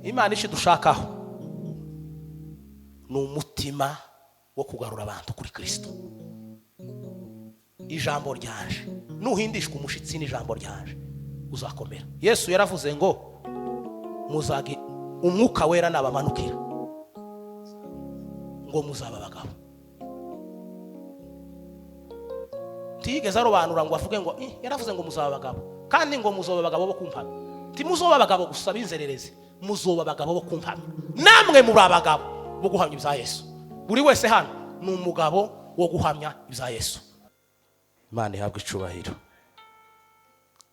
Imana icyo dushakaho ni umutima wo kugarura abantu kuri Kirisito. Ijambo ryanje, nuhindishwa umushitsi n'ijambo ryanje, uzakomera. Yesu yaravuze ngo muzage Umwuka Wera nabamanukira, ngo muzaba abagabo. Ntiyigeze arobanura ngo avuge ngo yaravuze ngo muzaba abagabo, kandi ngo muzoba abagabo bo kumpamya. Ntimuzoba abagabo gusa b'inzererezi, muzoba abagabo bo kumpamya. Namwe muri abagabo bo guhamya ibya Yesu. Buri wese hano ni umugabo wo guhamya ibya Yesu. Imana ihabwe icubahiro,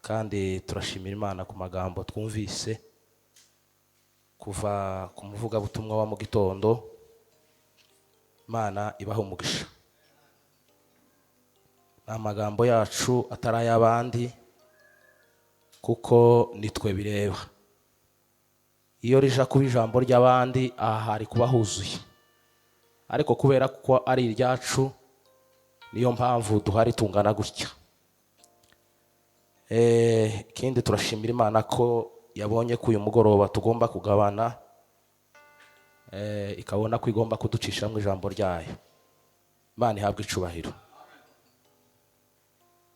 kandi turashimira Imana ku magambo twumvise kuva ku muvugabutumwa wa mu gitondo. Imana ibaha umugisha. Ni amagambo yacu atari ay'abandi, kuko nitwe bireba. Iyo rija kuba ijambo ry'abandi, aha hari kuba huzuye, ariko kubera ko ari iryacu, niyo mpamvu duhari tungana gutya. Ikindi, turashimira Imana ko yabonye ko uyu mugoroba tugomba kugabana, ikabona ko igomba kuducishamo ijambo ryayo. Imana ihabwa icubahiro.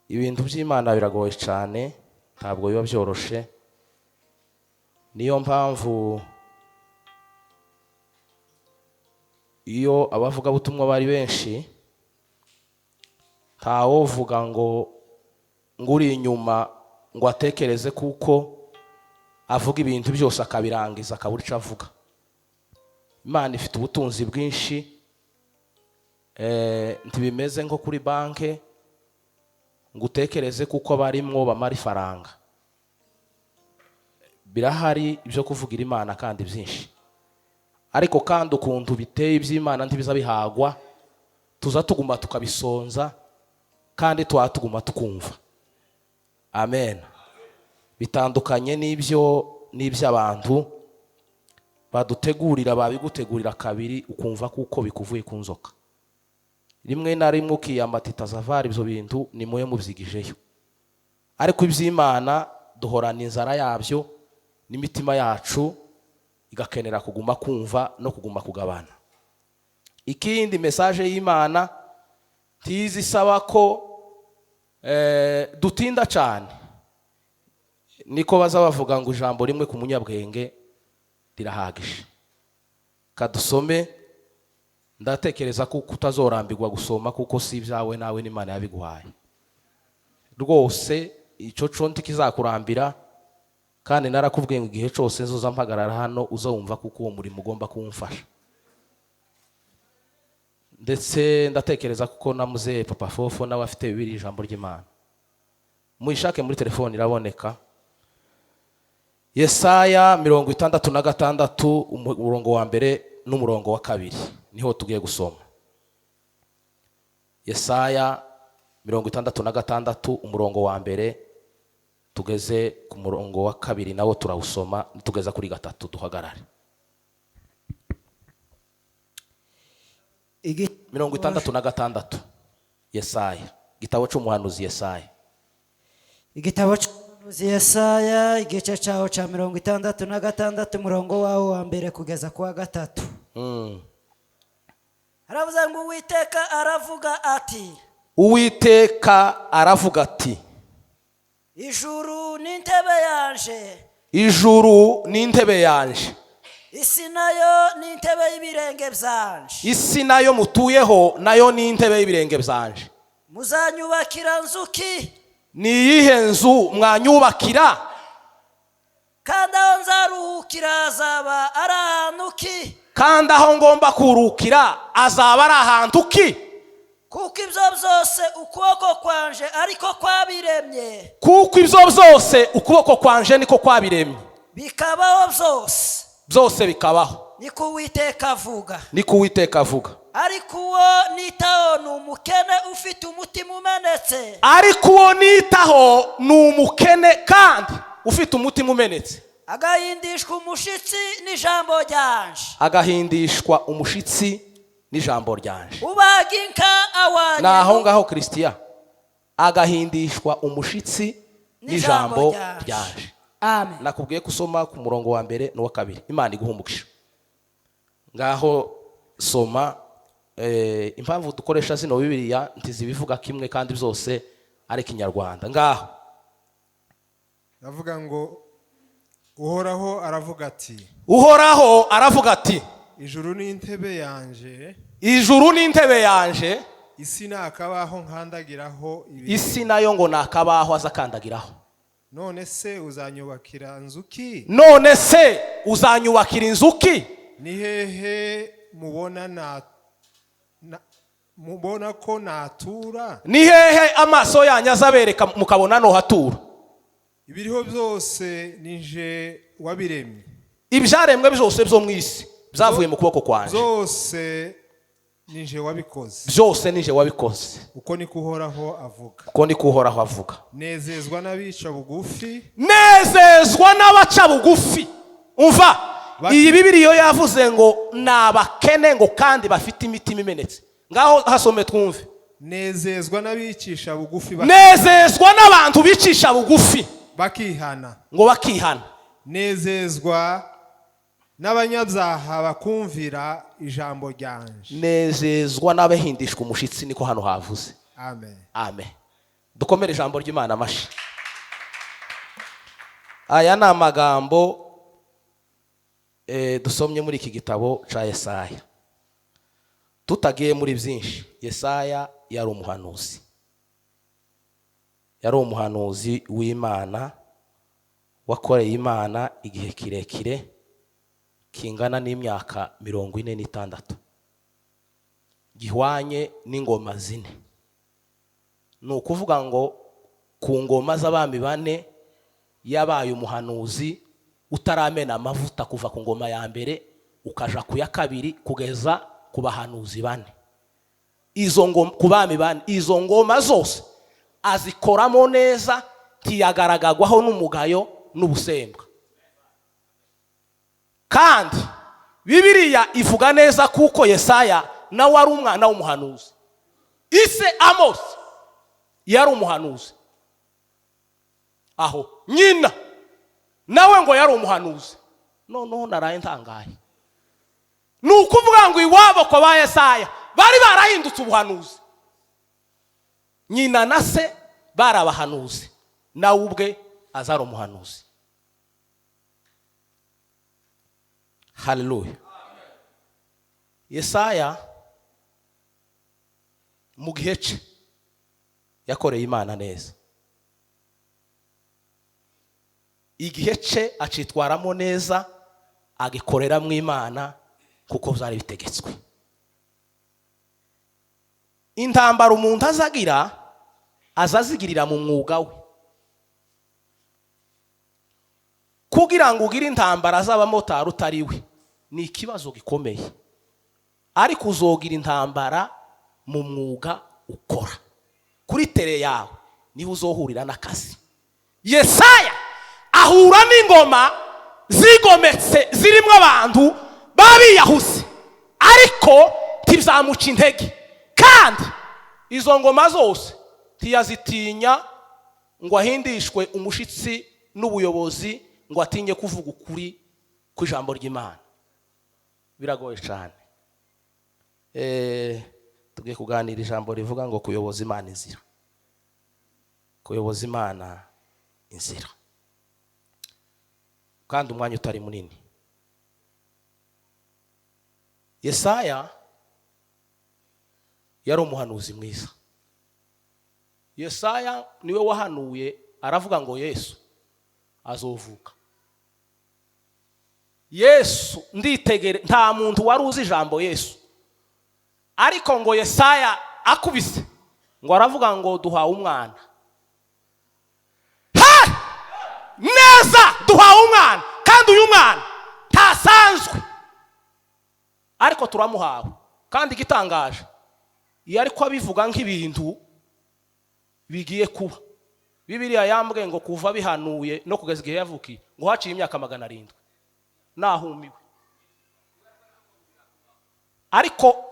Ibintu by'Imana biragoye cyane, ntabwo biba byoroshe. Niyo mpamvu iyo abavugabutumwa bari benshi, ntawovuga ngo uri inyuma ngo atekereze kuko avuga ibintu byose akabirangiza akabura icyo avuga. Imana ifite ubutunzi bwinshi. Ntibimeze nko kuri banki ngo utekereze kuko barimwo bamara ifaranga. Birahari ibyo kuvugira Imana kandi byinshi, ariko kandi ukuntu biteye, iby'Imana ntibiza bihagwa. Tuza tuguma tukabisonza, kandi tuba tuguma tukumva amen. Bitandukanye n'ibyo n'iby'abantu badutegurira. Babigutegurira kabiri, ukumva kuko bikuvuye ku nzoka. Rimwe na rimwe ukiyambata itazavari. Ibyo bintu ni muwe mubyigijeyo, ariko iby'Imana duhorana inzara yabyo, n'imitima yacu igakenera kuguma kumva no kuguma kugabana. Ikindi, message y'Imana ntizi isaba ko dutinda cyane. Niko baza bavuga ngo ijambo rimwe ku munyabwenge rirahagije. Kadusome. Ndatekereza ko utazorambirwa gusoma, kuko si ibyawe nawe, n'Imana yabiguhaye. Rwose icyo cyo ntikizakurambira. Kandi narakubwiye ngo igihe cyose nzoza mpagarara hano, uzawumva kuko uwo murimo ugomba kuwumfasha. Ndetse ndatekereza kuko na muzehe Papa Fofo nawe afite bibiri, ijambo ry'Imana. Muyishake muri telefone, iraboneka. Yesaya 66, umurongo wa mbere n'umurongo wa kabiri, niho tugiye gusoma. Yesaya 66, umurongo wa mbere tugeze ku murongo wa kabiri, nawo turawusoma. Tugeza kuri gatatu duhagarare. 66, Yesaya, igitabo cy'umuhanuzi Yesaya. Igitabo cy'umuhanuzi Yesaya, igice cyawo cya 66, umurongo wawo wa mbere kugeza ku wa gatatu. Haravuze ngo: "Uwiteka aravuga ati: Uwiteka aravuga ati: Ijuru ni intebe yanje, Ijuru ni intebe yanje, isi nayo ni intebe y'ibirenge byanje. Isi nayo mutuyeho nayo ni intebe y'ibirenge byanje. Muzanyubakira nzu ki? Ni iyihe nzu mwanyubakira? Kandi aho nzaruhukira hazaba ari ahantu ki? Kandi aho ngomba kurukira azaba ari ahantu ki? Kuko ibyo byose ukuboko kwanje ariko kwabiremye, Kuko ibyo byose ukuboko kwanje niko kwabiremye, bikabaho byose, byose bikabaho. Niko Uwiteka avuga. Niko Uwiteka avuga. Ariko uwo nitaho ni umukene ufite umutima umenetse, Ariko uwo nitaho ni umukene kandi ufite umutima umenetse, agahindishwa umushitsi n'ijambo ryanje. Agahindishwa umushitsi n'ijambo ryanje. Ubaga inka awanye Ni aho ngaho, Christian. Agahindishwa umushitsi n'ijambo n'ijambo ryanje. Amen. Nakubwiye ko usoma ku murongo wa mbere n'uwa kabiri. Imana iguha umugisha. Ngaho soma. Impamvu dukoresha zino Bibiliya ntizibivuga kimwe kandi byose ari Ikinyarwanda. Ngaho. Ndavuga ngo: Uhoraho aravuga ati: Uhoraho aravuga ati: Ijuru ni intebe yanje, Ijuru ni intebe yanje, isi ni akabaho nkandagiraho ibirenge. Isi nayo ngo ni akabaho aza akandagiraho. None se uzanyubakira nzu ki? None se uzanyubakira inzu ki? Ni hehe mubona mubona ko natura? Ni hehe amaso yanyu azabereka mukabona nohatura? Ibiriho byose ni nje wabiremye. Ibyaremwe byose byo mu isi byavuye mu kuboko kwanjye. Byose ni nje wabikoze. Byose nije wabikoze. Uko niko Uhoraho avuga. Uko niko Uhoraho avuga. Nezezwa n'abica bugufi. Nezezwa n'abaca bugufi. Umva, iyi Bibiriya yavuze ngo ni abakene ngo kandi bafite imitima imenetse. Ngaho hasome twumve. Nezezwa n'abicisha bugufi Nezezwa n'abantu bicisha bugufi bakihana. Ngo bakihana. Nezezwa n'abanyabyaha bakumvira ijambo ryanje. Nezezwa n'abahindishwa umushitsi, niko hano havuze. Amen. Amen. Dukomere ijambo ry'Imana amashyi. Aya ni amagambo dusomye muri iki gitabo cya Yesaya. Tutagiye muri byinshi, Yesaya yari umuhanuzi, yari umuhanuzi w'Imana wakoreye Imana igihe kirekire kingana n'imyaka 46, gihwanye n'ingoma 4. Ni ukuvuga ngo ku ngoma z'abami bane yabaye umuhanuzi utaramena amavuta, kuva ku ngoma ya mbere ukaja ku ya kabiri kugeza ku bahanuzi bane, izo ngoma, ku bami bane. Izo ngoma zose azikoramo neza, ntiyagaragagwaho n'umugayo n'ubusembwa. Kandi Bibiliya ivuga neza kuko Yesaya nawe ari umwana w'umuhanuzi. Ise Amosi yari umuhanuzi, aho nyina nawe ngo yari umuhanuzi. Noneho naraye ntangaye. Ni ukuvuga ngo iwabo kwa ba Yesaya bari barahindutse ubuhanuzi. Nyina na se bari abahanuzi, nawe ubwe azari umuhanuzi. Haleluya. Yesaya mu gihe cye yakoreye Imana neza, igihe cye acitwaramo neza, agikoreramo Imana kuko byari bitegetswe. Intambara umuntu azagira azazigirira mu mwuga we. Kugira ngo ugire intambara z'abamotari utari we ni ikibazo gikomeye, ariko uzogira intambara mu mwuga ukora kuri tere yawe, niho uzohurira n'akazi. Yesaya ahura n'ingoma zigometse zirimo abantu babiyahuse, ariko ntibizamuca intege. Kandi izo ngoma zose ntiyazitinya ngo ahindishwe umushitsi n'ubuyobozi, ngo atinye kuvuga ukuri kw'ijambo ry'Imana. Biragoye cyane. Tugiye kuganira ijambo rivuga ngo kuyoboza Imana inzira. Kuyoboza Imana inzira. Kandi umwanya utari munini. Yesaya yari umuhanuzi mwiza. Yesaya niwe wahanuye aravuga ngo Yesu azovuka. Yesu nditegere, nta muntu wari uzi ijambo Yesu, ariko ngo Yesaya akubise ngo aravuga ngo duhawe umwana. Ha! Neza, duhawe umwana, kandi uyu mwana ntasanzwe, ariko turamuhawe. Kandi igitangaje, iyo ariko abivuga nk'ibintu bigiye kuba. Bibiliya yambwiye ngo kuva bihanuye no kugeza igihe yavukiye ngo haciye imyaka 700. Nahumiwe.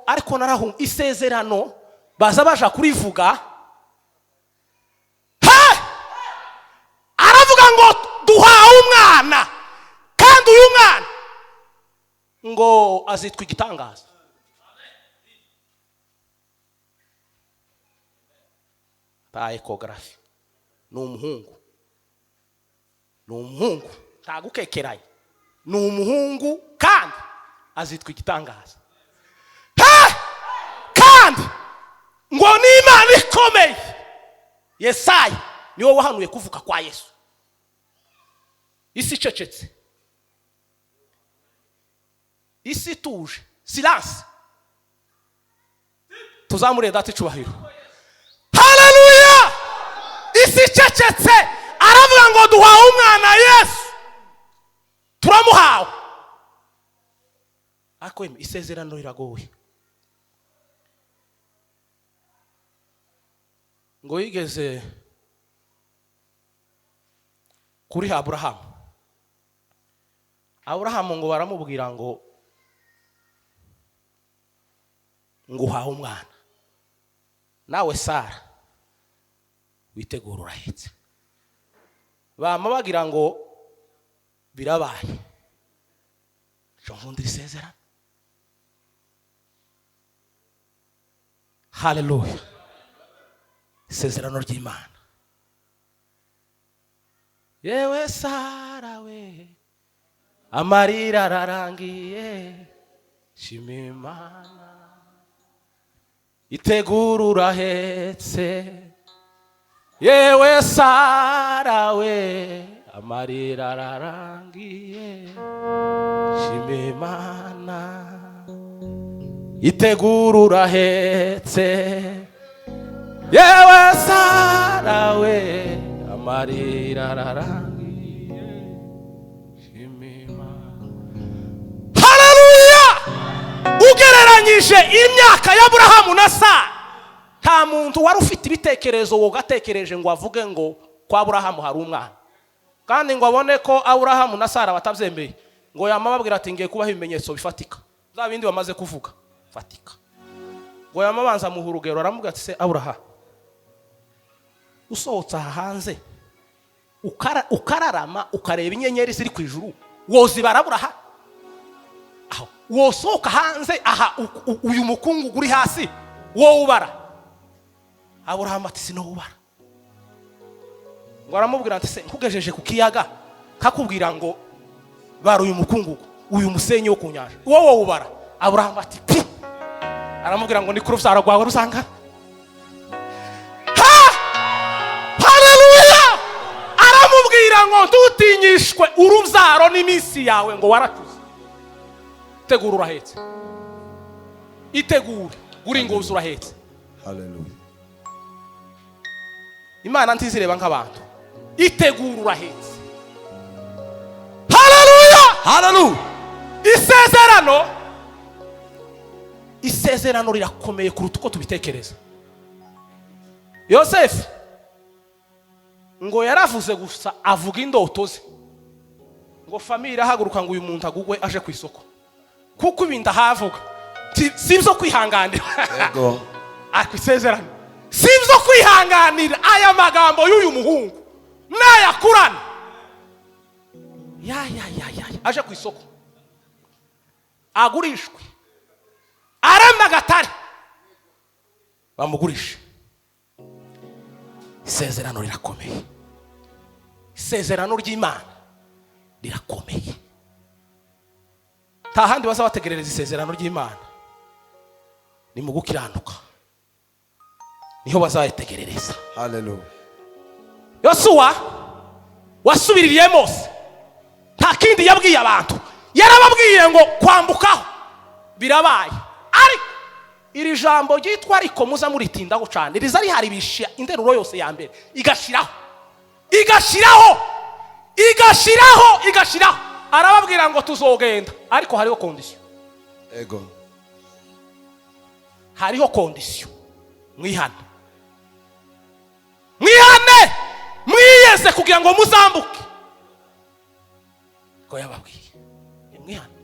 Ariko narahum isezerano baza baja kurivuga. Ha! Aravuga ngo Duhawe umwana, kandi uyu mwana ngo azitwa igitangaza. Ta échographie, ni umuhungu, ni umuhungu, ntagukekeranye, ni umuhungu kandi azitwa igitangaza. He! Kandi ngo ni Imana ikomeye. Yesaya niwe wahanuye kuvuka kwa Yesu. Isi icecetse, isi ituje, silence. Tuzamure Data icubahiro. Haleluya! Isi icecetse, aravuga ngo duhawe umwana Yesu, turamuhawe. Ariko yemwe, isezerano riragoye. Ngo yigeze kuri Aburahamu, Aburahamu ngo baramubwira ngo uhawe umwana, nawe Sara witegura urahetse. Bama bagira ngo birabaye. Cyo nkundira isezerano. Haleluya! Isezerano ry'Imana. Yewe Sara we, amarira ararangiye, shima Imana, itegura urahetse. Yewe Sara we, amarira ararangiye, shima Imana, itegura urahetse. Yewe Sara we, amarira ararangiye, shima Imana. Haleluya! Ugereranyije imyaka ya Aburahamu na Sara, nta muntu wari ufite ibitekerezo wogatekereje ngo avuge ngo kwa Aburahamu hari umwana, kandi ngo abone ko Aburahamu na Sara batabyemeye, ngo yama babwira ati ngiye kubaha ibimenyetso bifatika, bya bindi bamaze kuvuga fatika. Ngo yama abanza muha urugero, aramubwira ati se Aburahamu, usohotse aha hanze ukararama ukareba inyenyeri ziri ku ijuru, wozibara Aburahamu? Aho wosohoka hanze aha uyu mukungugu uri hasi wowubara? Aburahamu ati sinowubara. Ngo aramubwira ati se nkugejeje ku kiyaga kakubwira ngo bara uyu mukungugu, uyu musenyi wo ku nyanja, wowe wowubara? Aburahamu ati pi. Aramubwira ngo ni ku rubyaro rwawe ruzangana. Ha! Haleluya! Aramubwira ngo ntutinyishwe urubyaro n'iminsi yawe, ngo waracuze. Itegure urahetse, itegure guri ingobyi urahetse. Hallelujah. Imana ntizireba nk'abantu. Itegure urahetse. Haleluya! Hallelujah. Isezerano rirakomeye kuruta uko tubitekereza. Yosefu ngo yaravuze gusa, avuga indoto ze, ngo famille irahaguruka ngo uyu muntu agugwe aje ku isoko, kuko ibintu ahavuga si ibyo kwihanganira. Yego. Ariko isezerano si ibyo kwihanganira. Aya magambo y'uyu muhungu nayakurana ya ya ya ya ya, aje ku isoko agurishwe, arema agatare bamugurishe. Isezerano rirakomeye, isezerano ry'Imana rirakomeye. Nta handi baza bategerereza isezerano ry'Imana, ni mu gukiranuka niho bazayitegerereza. Hallelujah. Yosuwa wasubiririye Mose, nta kindi yabwiye abantu, yarababwiye ngo kwambukaho birabaye. Ariko iri jambo ryitwa ariko muza muritindaho cyane, riza riharibisha interuro yose ya mbere, igashiraho, igashiraho, igashiraho, igashiraho. Arababwira ngo tuzogenda, ariko hariho condition. Ego. Hariho condition. Mwihane, mwihane, mwiyeze kugira ngo muzambuke. Ko yababwiye mwihane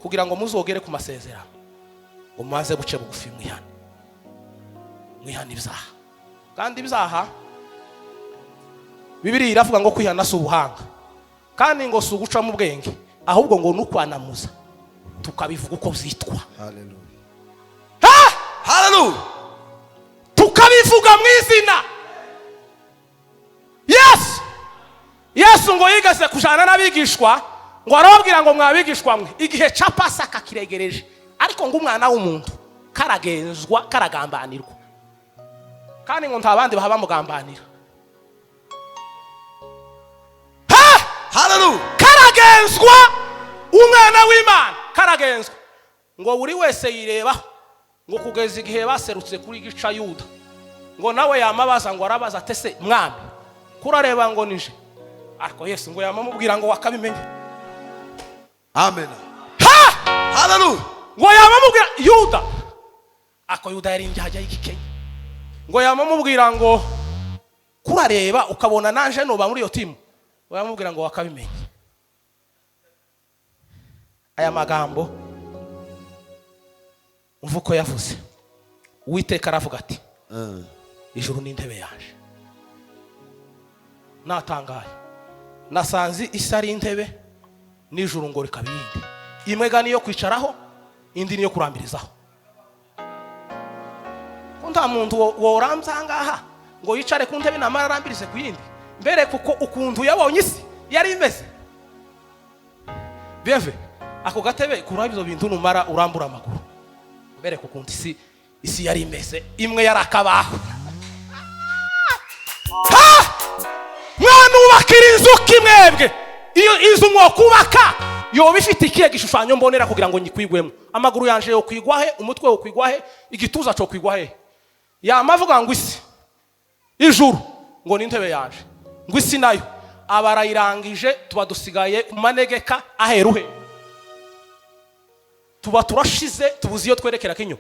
kugira ngo muzogere ku masezerano, ngo mumaze guce bugufi, mwihane, mwihane ibyaha. Kandi ibyaha Bibiliya iravuga ngo kwihana si ubuhanga, kandi ngo si uguca mu bwenge, ahubwo ngo ni ukwanamuza tukabivuga uko byitwa. Haleluya. Ha! Haleluya. Tukabivuga mu izina Yesu. Yesu ngo yigeze kujana n'abigishwa, ngo arababwira ngo: "Mwabigishwa mwe, igihe ca Pasaka kiregereje, ariko ngo Umwana w'umuntu karagenzwa, karagambanirwa, kandi ngo nta bandi baha bamugambanira." Ha! Haleluya. Karagenzwa, Umwana w'Imana karagenzwa. Ngo buri wese yirebaho, ngo kugeza igihe baserutse kuri gica Yuda, ngo nawe yamabaza, ngo arabaza ate: "Se Mwami, kurareba ngo nije?" Ariko Yesu ngo yamamubwira ngo: "Wakabimenye." Amen. Ha! Haleluya. Ngo yamamubwira Yuda, ako Yuda yari injyajya y'igikenya, ngo yamamubwira ngo: "Kurareba ukabona nanje nuba muri iyo timu?" Ngo yamubwira ngo: "Wakabimenye." Aya magambo umva uko yavuze. Uwiteka aravuga ati: "Ijuru n'intebe yaje." Natangaye, nasanze isi ari intebe n'ijuru ngo rikaba iyindi. Imwe ga niyo kwicaraho, indi niyo kurambirizaho, ko nta muntu worambye aha ngaha ngo yicare ku ntebe namara arambirize ku yindi mbere, kuko ukuntu yabonye isi yari imeze. Bienve ako gatebe kuraho ibyo bintu, numara urambura amaguru mbere, ukuntu isi yari imeze, imwe yari akabaho. Ha! Mwanubakira inzu kimwebwe, iyo inzu mwokubaka yoba ifite ikihe gishushanyo mbonera kugira ngo nyikwigwemo? Amaguru yanje yo kwigwa he? Umutwe wo kwigwa he? Igituza cyo kwigwa he? Yama avuga ngo isi, ijuru ngo ni intebe yanje, ngo isi nayo aba arayirangije. Tuba dusigaye ku manegeka aheruhe, tuba turashize, tubuze iyo twerekera kinyo.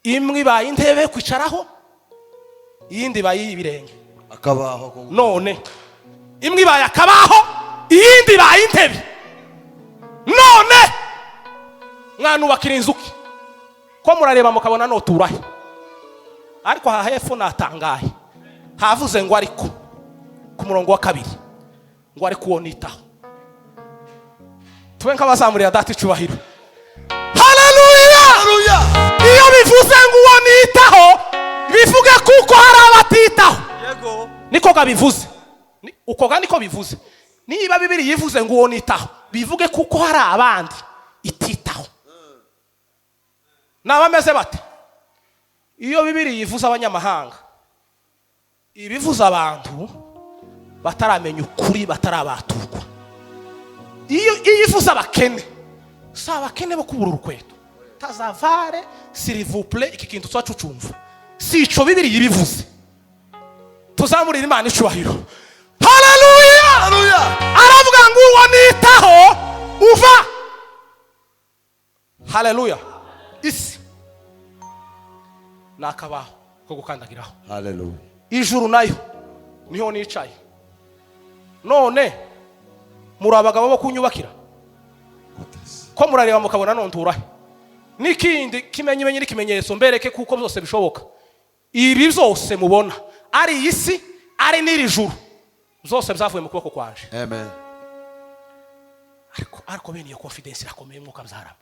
Imwe ibaye intebe yo kwicaraho, iyindi ibaye iy'ibirenge. Akabaho ko. None imwe ibaye akabaho, iyindi ibaye intebe. None mwanubakira inzuki ko murareba mukabona noturahe? Ariko aha hepfo natangaye, havuze ngo ariko ku murongo wa 2 ngo: "Ariko uwo nitaho." Tube nk'abazamurira Data icubahiro. Haleluya! Haleluya. Iyo bivuze ngo "uwo nitaho", bivuge kuko hari abatitaho. Yego. Niko gabivuze. Uko ga niko bivuze. Niba Bibiri yivuze ngo "uwo nitaho", bivuge kuko hari abandi ititaho. Nabameze bate? Iyo Bibiri yivuze abanyamahanga, ibivuze abantu bataramenya ukuri, batarabaturwa. Iyo ivuze abakene, si abakene bo kubura urukweto, tazavare, s'il vous plaît. Iki kintu tuba cucumva, si ico Bibiri yibivuze. Tuzamurira Imana icubahiro. Haleluya! Haleluya. Aravuga ngo "uwo nitaho" uva. Haleluya! Isi ni akabaho ko gukandagiraho. Haleluya. Ijuru nayo niho nicaye. None muri abagabo bo kunyubakira? Gutese. Ko murareba mukabona nonturahe? N'ikindi kimenyimenyi n'ikimenyetso mbereke kuko byose bishoboka. Ibi byose mubona, ari iyi si, ari n'iri juru, byose byavuye mu kuboko kwanje. Amen. Ariko bene iyo confidence irakomeye. Mwuka byarama.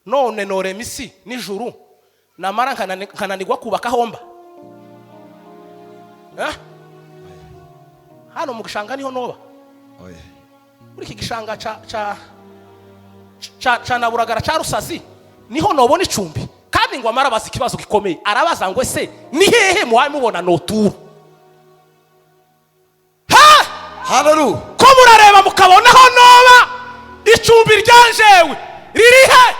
None norema isi n'ijuru, namara nkananirwa kubaka homba? Eh? Hano mu gishanga niho noba? Oya. Muri iki gishanga ca Naburagara, ca Rusazi, niho nobona icumbi? Kandi ngo amara abaza ikibazo gikomeye, arabaza ngo: "Ese ni hehe muhaye mubona notura?" Ha! Haleluya. Ko murareba mukabona aho noba, icumbi ryanjewe riri he?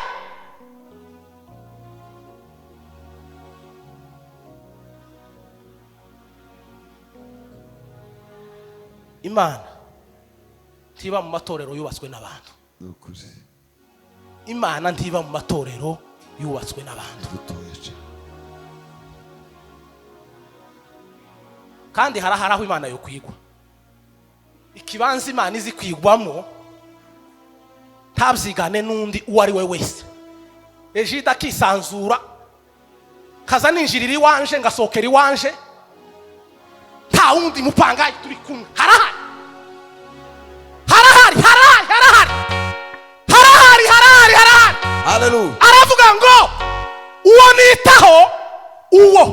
Imana ntiba mu matorero yubatswe n'abantu. Ni ukuri. Imana ntiba mu matorero yubatswe n'abantu. Dutoya cyane. Kandi harahari aho Imana yo kwigwa, ikibanza Imana izi kwigwamo ntabyigane n'undi uwo ari we wese. Ejida akisanzura, kaza ninjirira iwanje, ngasohokera iwanje. Nta wundi mupangayi turi kumwe. Harahari, harahari, harahari, harahari, harahari, harahari, harahari. Haleluya. Aravuga ngo uwo nitaho, uwo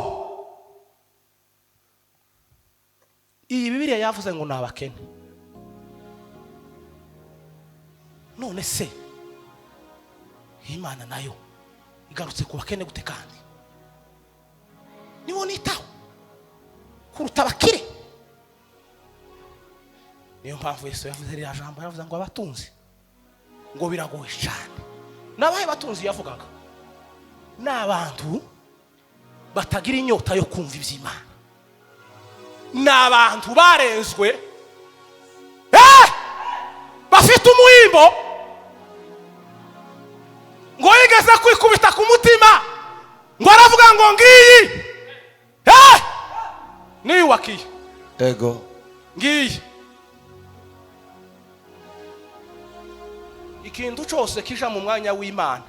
iyi Bibiliya yavuze ngo ni abakene. None se Imana nayo igarutse ku bakene gute? Kandi niwo nitaho kuruta abakire. Niyo mpamvu Yesu yavuze ririya jambo, yaravuze ngo abatunzi ngo biragoye cyane. N'abahe batunzi yavugaga? Ni abantu batagira inyota yo kumva iby'Imana, ni abantu barenzwe, bafite umuhimbo ngo yigeze kwikubita ku mutima, ngo aravuga ngo ngiyi niyubakiye. Ego. Ngiyi ikintu cyose kija mu mwanya w'Imana,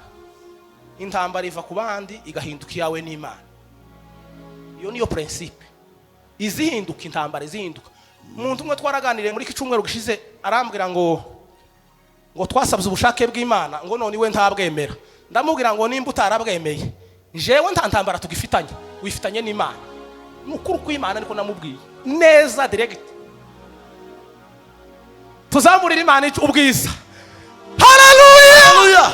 intambara iva ku bandi igahinduka iyawe n'Imana. Iyo niyo principe izihinduka, intambara izihinduka. Umuntu umwe twaraganiriye muri iki cyumweru gishize, arambwira ngo twasabye ubushake bw'Imana, ngo none iwe ntabwemera. Ndamubwira ngo nimba utarabwemeye, jewe nta ntambara tugifitanye, wifitanye n'Imana. Ni ukuri kw'Imana, niko namubwiye neza direct. Tuzamurire Imana ubwiza. Haleluya. Haleluya.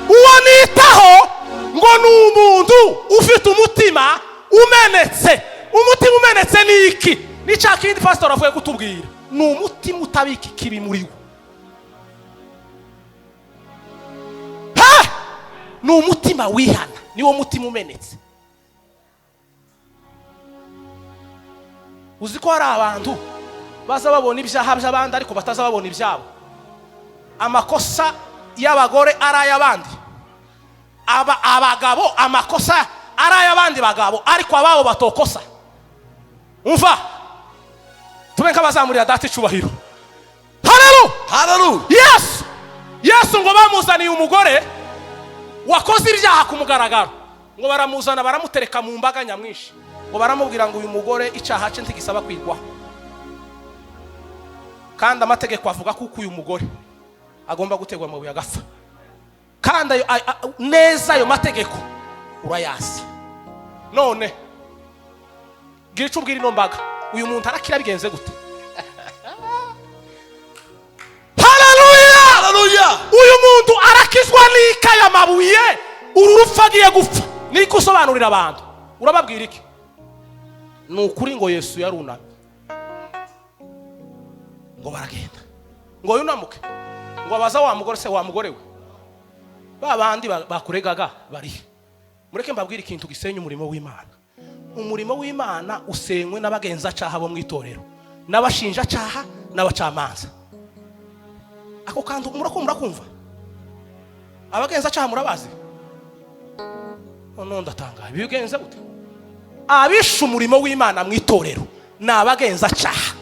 Uwo nitaho ngo ni umuntu ufite umutima umenetse. Umutima umenetse ni iki? Ni cya kindi pastor avuye kutubwira, ni umutima utabika ikibi muri wo. Ha! Ni umutima wihana, niwo mutima umenetse. Uzi ko hari abantu baza babona ibyaha by'abandi ariko bataza babona ibyabo? Amakosa y'abagore ari ay'abandi, abagabo amakosa ari ay'abandi bagabo, ariko ababo batokosa. Umva, tube nk'abazamurira Data icubahiro. Haleluya. Haleluya. Yesu ngo bamuzaniye umugore wakoze ibyaha ku mugaragaro, ngo baramuzana baramutereka mu mbaga nyamwinshi, ngo baramubwira ngo uyu mugore icyaha cye ntigisaba kwigwaho, kandi amategeko avuga ko uyu mugore agomba gutegwa amabuye agapfa, kandi neza ayo mategeko urayazi. None gira icyo ubwira ino mbaga, uyu muntu arakira bigenze gute? Haleluya. Haleluya. Uyu muntu arakizwa n'ikaya mabuye, uru rupfu agiye gupfa. Niko usobanurira abantu, urababwira iki? Ni ukuri ngo Yesu yarunamye, ngo baragenda, ngo yunamuke, ngo abaza wa mugore se, wa mugore we, ba bandi bakuregaga bari? Mureke mbabwire ikintu gisenya umurimo w'Imana. Umurimo w'Imana usenywe n'abagenzacyaha bo mu itorero, n'abashinjacyaha, n'abacamanza. Ako kantu murakumva? Abagenzacyaha murabazi? None ndatangaye, bigenze gute? Abishe umurimo w'Imana mu itorero ni abagenzacyaha,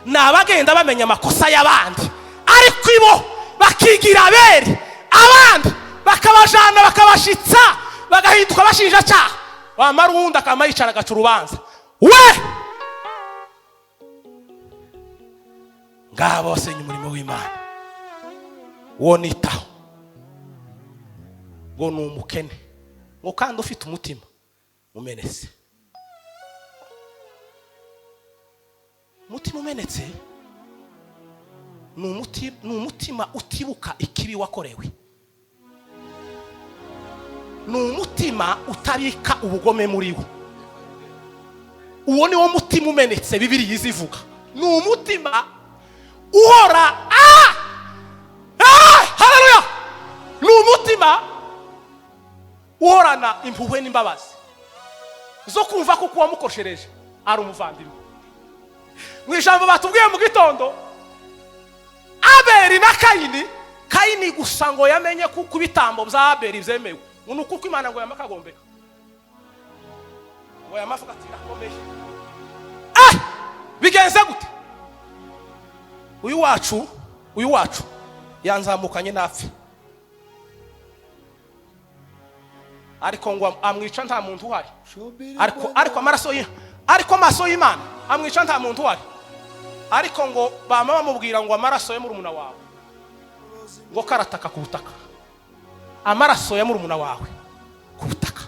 ni abagenda bamenya amakosa y'abandi, ariko ibo bakigira abere, abandi bakabajana bakabashitsa, bagahinduka abashinjacyaha. Wamara uwundi akama yicara agaca urubanza we. Ngabo basenya umurimo w'Imana. Uwo nitaho ngo ni umukene, ngo kandi ufite umutima umenetse. Umutima umenetse ni umutima utibuka ikibi wakorewe, ni umutima utabika ubugome muri wo. Uwo ni wo mutima umenetse Bibiliya izivuga. Ni umutima uhora haleluya, ni umutima uhorana impuhwe n'imbabazi zo kumva ko uwamukoshereje ari umuvandimwe. Mu ijambo batubwiye mu gitondo, Abeli na Kayini, Kayini gusa ngo yamenye kuko ibitambo bya Abeli byemewe, ngo ni uko Imana ngo yamakagombeka, ngo yamavuga ati irakomeye. Bigenze gute? Uyu wacu yanzamukanye napfe, ariko ngo amwica nta muntu uhari, ariko amaraso ye, ariko amaso y'Imana Amwica nta muntu uhari, ariko ngo bama bamubwira ngo amaraso ya murumuna wawe ngo karataka ku butaka, amaraso ya murumuna wawe ku butaka.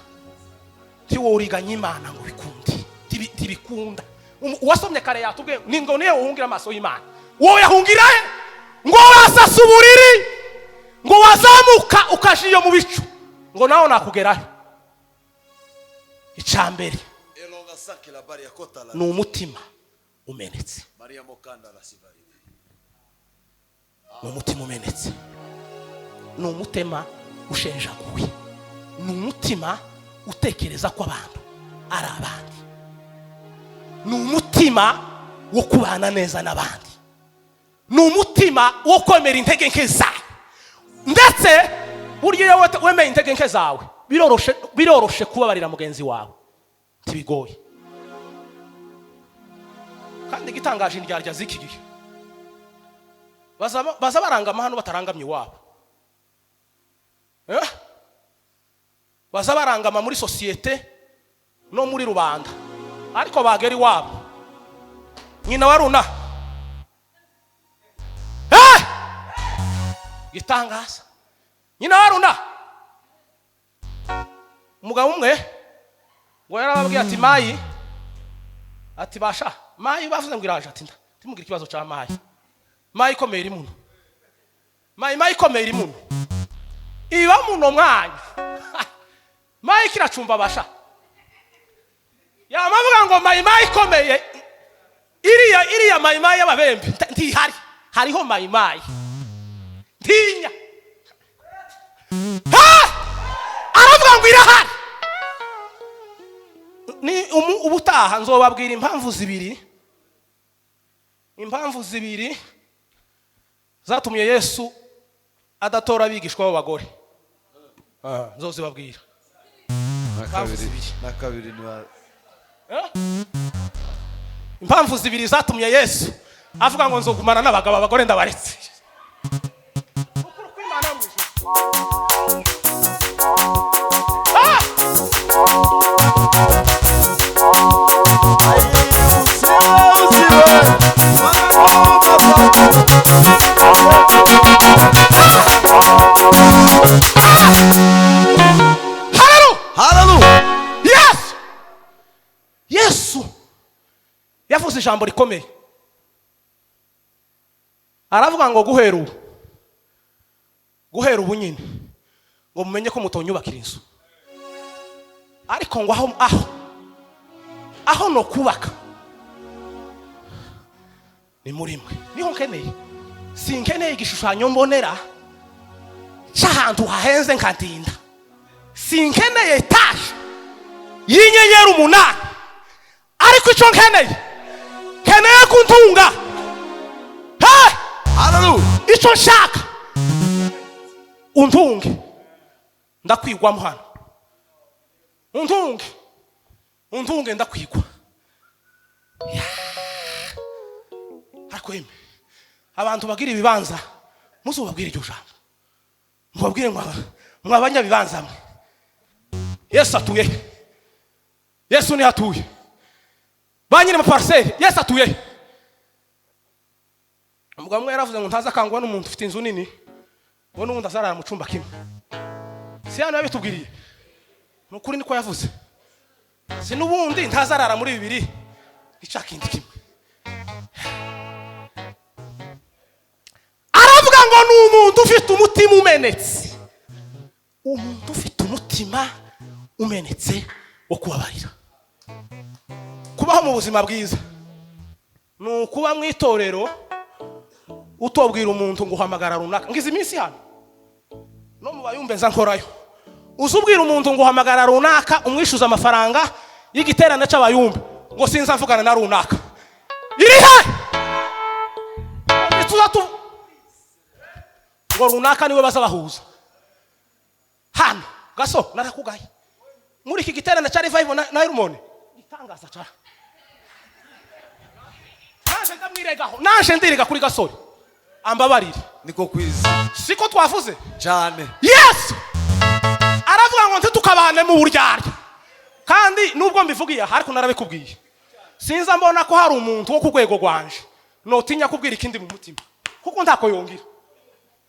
Ntiworiganya Imana ngo bikunde. Ntibikunda. Uwasomye kare yatubwiye ni ngo niyo uhungira amaso y'Imana, wowe yahungira he? Ngo wasasa uburiri, ngo wazamuka ukaja iyo mu bicu, ngo nawe nakugerayo. Icya mbere Elonga sakela bari ya kota la ni umutima umenetse. Maria Mokanda la Sivari. Ni umutima umenetse, ni umutima ushenjaguye, ni umutima utekereza ko abantu ari abandi, ni umutima wo kubana neza n'abandi, ni umutima wo kwemera intege nke zawe. Ndetse burya iyo wemeye intege nke zawe, biroroshe kubabarira mugenzi wawe, ntibigoye. Kandi igitangaje, indyarya z'iki gihe baza barangama hano batarangamye iwabo. Eh? Baza barangama muri sosiyete no muri rubanda, ariko bagera iwabo, nyina wa runa. Eh! Gitangaza, nyina wa runa. Umugabo umwe ngo yarababwiye ati mayi, ati basha mayi bavuze ngo iraje, ati ntimugire ikibazo cya mayi, mayi ikomeye iri muno, mayi, mayi ikomeye iri muno, iba muno mwanya, mayi kiracumba basha. Yamavuga ngo mayi, mayi ikomeye iriya, iriya mayi, mayi y'ababembe ntihari, hariho mayi, mayi ntinya. Ha! Aravuga ngo irahari. Ni ubutaha nzobabwira impamvu zibiri, impamvu zibiri zatumye Yesu adatora abigishwa b'abagore. Nzozibabwira. Na Impamvu kabiri zibiri. Na kabiri ni Eh? Impamvu zibiri zatumye Yesu avuga ngo nzogumana n'abagabo, abagore ndabaretse. Ukuri kw'Imana mu ijuru. Ah! Haleluya! Hallelujah. Yesu, Yesu yavuze ijambo rikomeye, aravuga ngo guhera ubu, guhera ubu nyine, ngo mumenye ko mutonyubakira inzu, ariko ngo aho no kubaka ni muri mwe, niho nkeneye. Sinkeneye igishushanyo mbonera cy'ahantu hahenze nkatinda, sinkeneye etaje y'inyenyeri 8, ariko icyo nkeneye, nkeneye kuntunga. Hey! Hallelujah. Icyo nshaka, untunge ndakwigwamo hano, untunge, untunge ndakwigwa. Ya. Ariko yemwe, abantu bagira ibibanza, muzubabwire iryo jambo, mubabwire ngo mwa banyabibanza mwe, Yesu atuye he? Yesu niho atuye. Ba nyiri amaparcelle, Yesu atuye he? Umugabo umwe yaravuze ngo ntaza akangwa n'umuntu ufite inzu nini, ngo n'ubundi azarara mu cyumba kimwe. Si hano yabitubwiriye? Ni ukuri niko yavuze. Si n'ubundi ntazarara muri bibiri nica kindi kimwe. Aravuga ngo ni umuntu ufite umutima umenetse, umuntu ufite umutima umenetse wo kubabarira. Kubaho mu buzima bwiza ni ukuba mu itorero utobwira umuntu ngo uhamagara runaka. Ngize iminsi hano no mu bayumbe nza nkorayo, uza ubwira umuntu ngo uhamagara runaka, umwishyuza amafaranga y'igiterane cy'abayumbe, ngo sinza mvugana na runaka. Iri he? Tuza tu ngo runaka niwe baza bahuza hano. Gaso narakugaye muri iki giterane cya Revival na Hermone, gitangaza cyane. Naje ndamwiregaho, naje ndirega kuri gasore, ambabarire. Niko kwiza. Siko twavuze? Cyane. Yesu aravuga ngo ntitukabane mu buryarya. Kandi nubwo mbivugiye aha, ariko narabikubwiye. Sinza mbona ko hari umuntu wo ku rwego rwanje notinya kubwira ikindi mu mutima, kuko ntako yongera.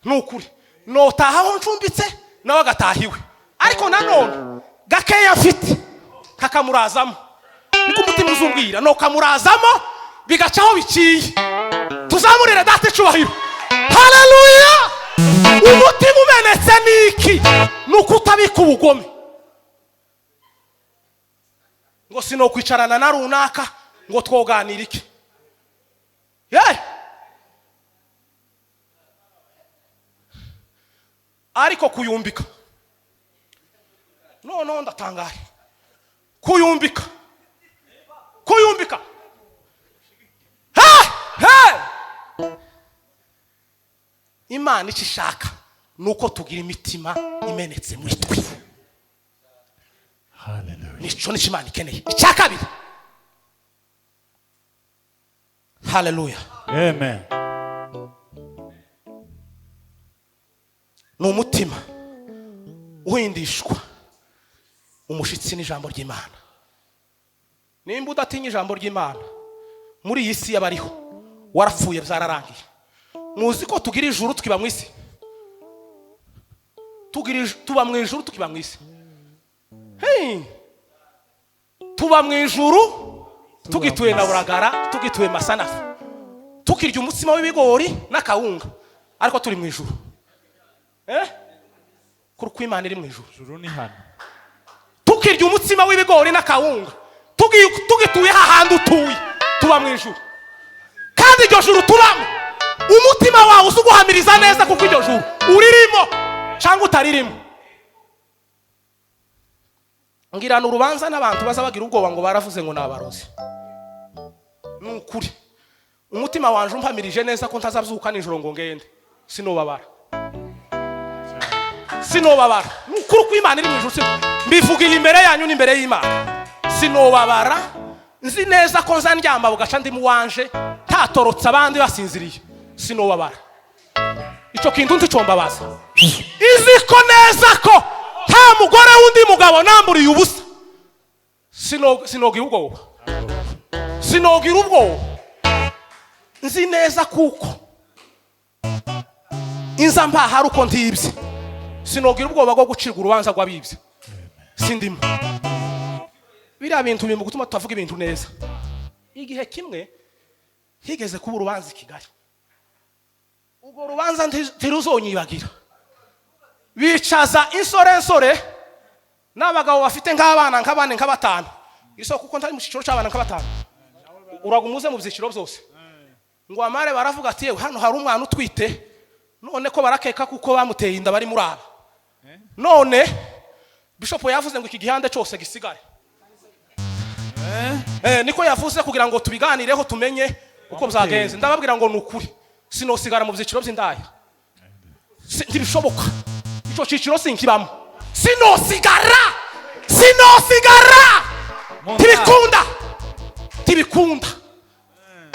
Ni ukuri, notaha aho ncumbitse, nawe agataha iwe, ariko nanone gakeya mfite kakamurazamo. Niko umutima uzumbwira, nokamurazamo bigaca aho biciye. Tuzamurire Data icubahiro. Haleluya! Umutima umenetse ni iki? Ni uko utabika ubugome, ngo sinokwicarana na runaka ngo twoganira iki. Ye! Ariko kuyumbika, noneho ndatangaye, kuyumbika, kuyumbika. He he! Imana icyo ishaka ni uko tugira imitima imenetse muri twe. Nico nicyo Imana ikeneye. Icya kabiri, haleluya. Amen. Ni umutima uhindishwa umushitsi n'ijambo ry'Imana. Nimba udatinya ijambo ry'Imana, muri iyi si y'abariho warapfuye, byararangiye. Muzi ko tugira ijuru tukiba mu isi? Tugira tuba mu ijuru tukiba mu isi. Hey! Tuba mu ijuru tugituye na Buragara, tugituye Masanafu, tukirya umutsima w'ibigori n'akawunga, ariko turi mu ijuru. Kuri uko Imana iri mu ijuru. Ijuru ni hano. Tukirya umutsima w'ibigori n'akawunga, tugituye hahandi utuye, tuba mu ijuru. Kandi iryo juru tubamo, umutima wawe uzi uguhamiriza neza, kuko iryo juru uririmo cyangwa utaririmo. Ngirana urubanza n'abantu baza bagira ubwoba ngo baravuze ngo ni abarozi. Ni ukuri, umutima wanje umpamirije neza ko ntazabyuka nijoro ngo ngende, sinobabara, sinobabara. Ni ukuri ko Imana iri mu ijuru, mbivugira imbere yanyu n'imbere y'Imana, sinobabara. Nzi neza ko nza ndyama bugaca ndi mu wanje, ntatorotse abandi basinziriye, sinobabara. Icyo kintu nticombabaza. Izi ko neza ko nta mugore w'undi mugabo namburiye ubusa, sinogira ubwoba, sinogira ubwoba. Nzi neza kuko inza mpaha ari uko ntibye, sinogira ubwoba bwo gucirwa urubanza rw'abibye, sindimo. Biriya bintu biri mu gutuma tutavuga ibintu neza. Igihe kimwe higeze kuba urubanza i Kigali, urwo rubanza ntiruzonyibagira. Bicaza insorensore n'abagabo bafite nk'abana nka bane, nka batanu, isoko kuko ntari mu cyiciro cy'abana nka batanu, uragumuze mu byiciro byose. Ngo amare baravuga ati yewe, hano hari umwana utwite, none ko barakeka kuko bamuteye inda bari muri aba. None bishop yavuze ngo iki gihande cyose gisigare. Niko yavuze kugira ngo tubiganireho tumenye uko byagenze. Ndababwira ngo ni ukuri, sinosigara mu byiciro by'indaya. Ntibishoboka, icyo cyiciro sinkibamo, sinosigara, sinosigara. Ntibikunda, ntibikunda,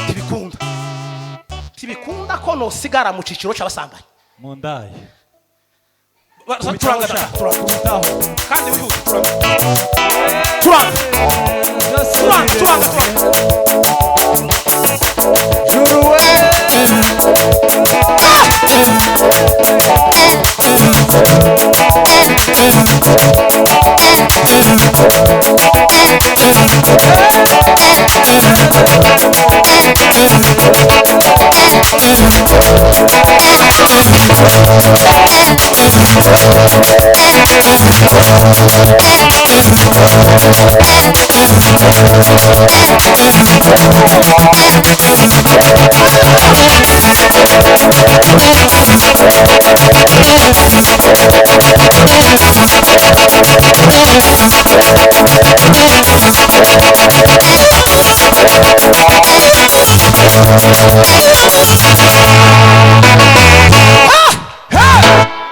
ntibikunda, ntibikunda ko nosigara mu cyiciro cy'abasambanyi. Mu ndaya. Turanga, turanga, kandi wihute, turanga, turanga, turanga, turanga, turanga. Juru we.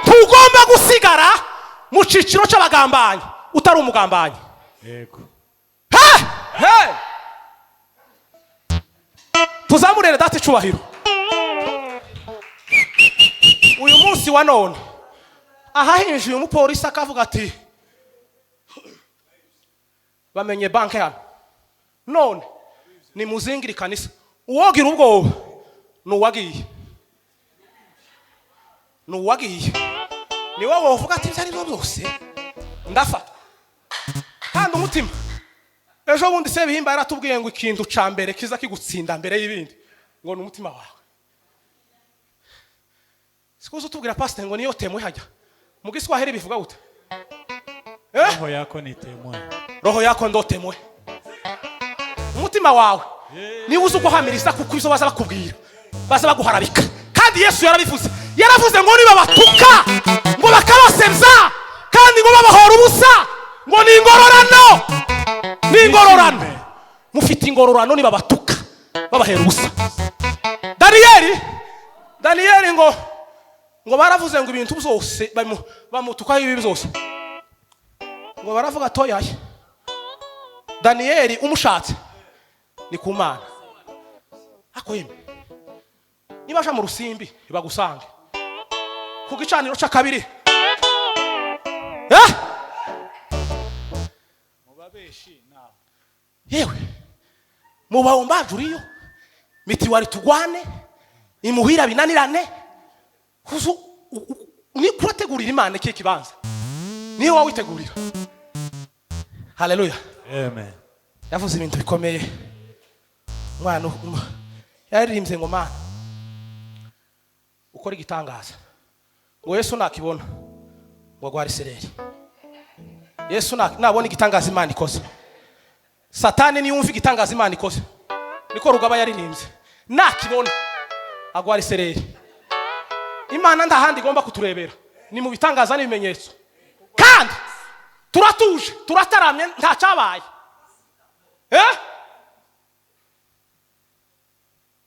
Tugomba gusigara mu cyiciro cy'abagambanyi utari umugambanyi. Yego. Hey! Hey! Tuzamurere Data icubahiro. Uyu munsi wa none ahahinjiye umupolisi akavuga ati bamenye banki hano, none Nimuzingire ikanisa. Uwogira ubwoba ni uwagiye, ni uwagiye, ni wowe wovuga ati ibyo ari byo byose ndafatwa. Kandi umutima, ejo bundi Sebihimba yaratubwiye ngo ikintu ca mbere kiza kigutsinda mbere y'ibindi ngo ni umutima wawe. Sikuza utubwira, pastor, ngo niyo témoin hajya mu Giswahili bivuga gute, eh? Roho yako ni témoin. Roho yako ndo témoin. Umutima wawe niba uzi uguhamiriza, kuko ibyo baza bakubwira baza baguharabika. Kandi Yesu yarabivuze, yaravuze ngo niba batuka ngo bakabasebya kandi ngo babahora ubusa, ngo ni ingororano, ni ingororano. Mufite ingororano niba batuka babahera ubusa. Daniyeli ngo baravuze ngo ibintu byose bamutukaho ibi byose, ngo baravuga atoyaye. Daniyeli umushatse ni ku Mana. Ako yemwe, niba aja mu rusimbi bagusange ku gicaniro c'akabiri, eh? Mu babeshi naho. Yewe, mu baombaji uriyo mitiwari tugwane imuhira binanirane kuzu ni kurategurira Imana ikihe kibanza niyo wawitegurira. Haleluya. Amen. Yavuze ibintu bikomeye. Umwana yaririmbye ngo Mana ukora igitangaza, ngo Yesu nakibona ngo agware isereri. Yesu nabona igitangaza Imana ikoze, Satani niyumva igitangaza Imana ikoze, niko Rugaba yaririmbye, nakibona agwara isereri. Imana nta handi igomba kuturebera, ni mu bitangaza n'ibimenyetso. Kandi turatuje, turataramye, nta cyabaye, eh?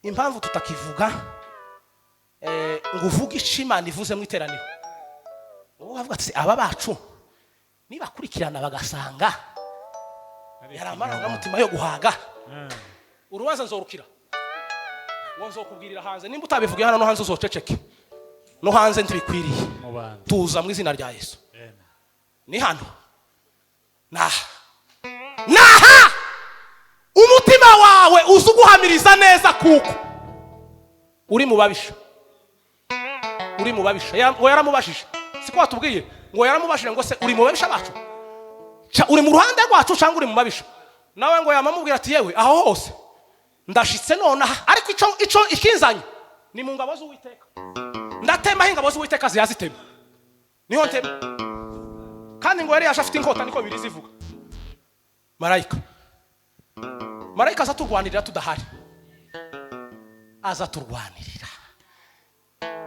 Impamvu tutakivuga ngo uvuge icyo Imana ivuze mu iteraniro, wowe wavuga ati aba bacu nibakurikirana bagasanga yari amarangamutima yo guhaga, urubanza nzorukira ngo nzokubwirira hanze. Nimba utabivugiye hano, no hanze uzoceceke, no hanze ntibikwiriye. Mu bantu. Tuza mu izina rya Yesu. Amen. Ni hano, naha, naha umutima wawe uzi uguhamiriza neza kuko uri mu babisha, uri mu babisha. Ngo yaramubashije, siko watubwiye ngo yaramubashije ngo se uri mu babisha bacu, uri mu ruhande rwacu cyangwa uri mu babisha? Nawe ngo yamamubwira ati yewe, aho hose ndashitse nonaha, ariko ico ikinzanye ni mu ngabo z'Uwiteka. Ndatema aho ingabo z'Uwiteka ziyazitema, niho ntema. Kandi ngo yari yaje afite inkota, niko biri zivuga. Marayika aza turwanirira tudahari, aza turwanirira.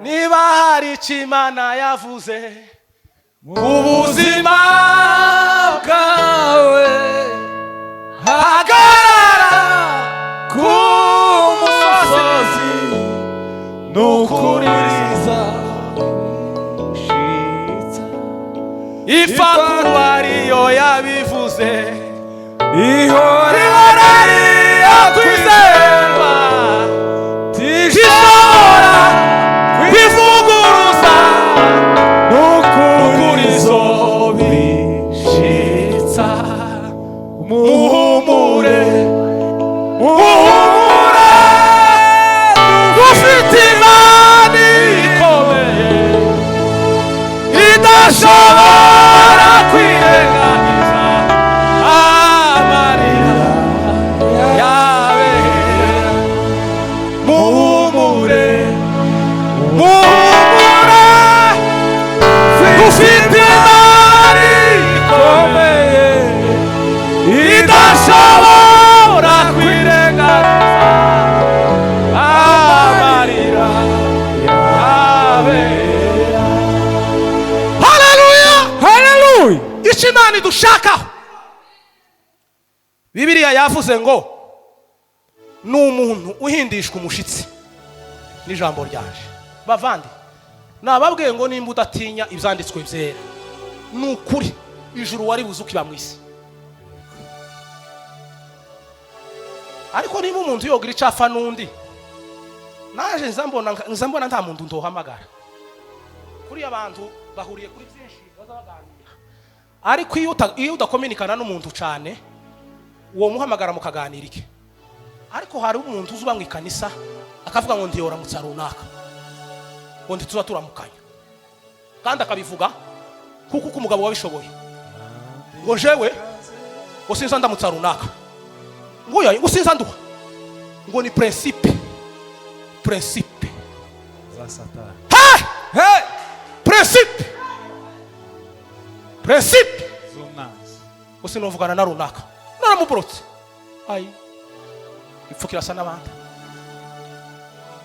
Niba hari icyo Imana yavuze ubuzima bwawe, hagarara ku musozi, nukuriza shitsa. Ipfa kuba ariyo yabivuze, ihora ihora ariyo kwizerwa, tishobora kwivuguruza, nukurizo bishitsa. Muhumure, muhumure, ufite Imana ikomeye idashobora kwirengagiza amarira yabera. Muhumure, muhumure, ufite Imana ikomeye idashobora kwirengagiza amarira yabera. Haleluya! Haleluya. Icyo Imana idushakaho, Bibiliya yavuze ngo ni umuntu uhindishwa umushitsi n'ijambo ryanje. Bavandi, nababwiye ngo nimba udatinya ibyanditswe byera, ni ukuri ijuru wari buze ukiba mu isi. Ariko niba umuntu yogira icyo apfa n'undi, naje nza mbona nta muntu ndohamagara. Kuriya abantu bahuriye kuri byinshi, baza baganira, ariko iyo udakominikana n'umuntu cyane, uwo muhamagara mukaganira iki? Ariko hari umuntu uzuba mu ikanisa akavuga ngo ndiyoramutsa runaka, ngo ntituza turamukanya, kandi akabivuga kuko uko umugabo wabishoboye, ngo jewe ngo sinza ndamutsa runaka, ngo oya, ngo sinza nduha, ngo ni principe, principe Za Satani. Hey! Principe, principe Z'umwanzi. Ngo sinuvugana na runaka, naramuborotse. Ayi, ipfukira asa n'abandi.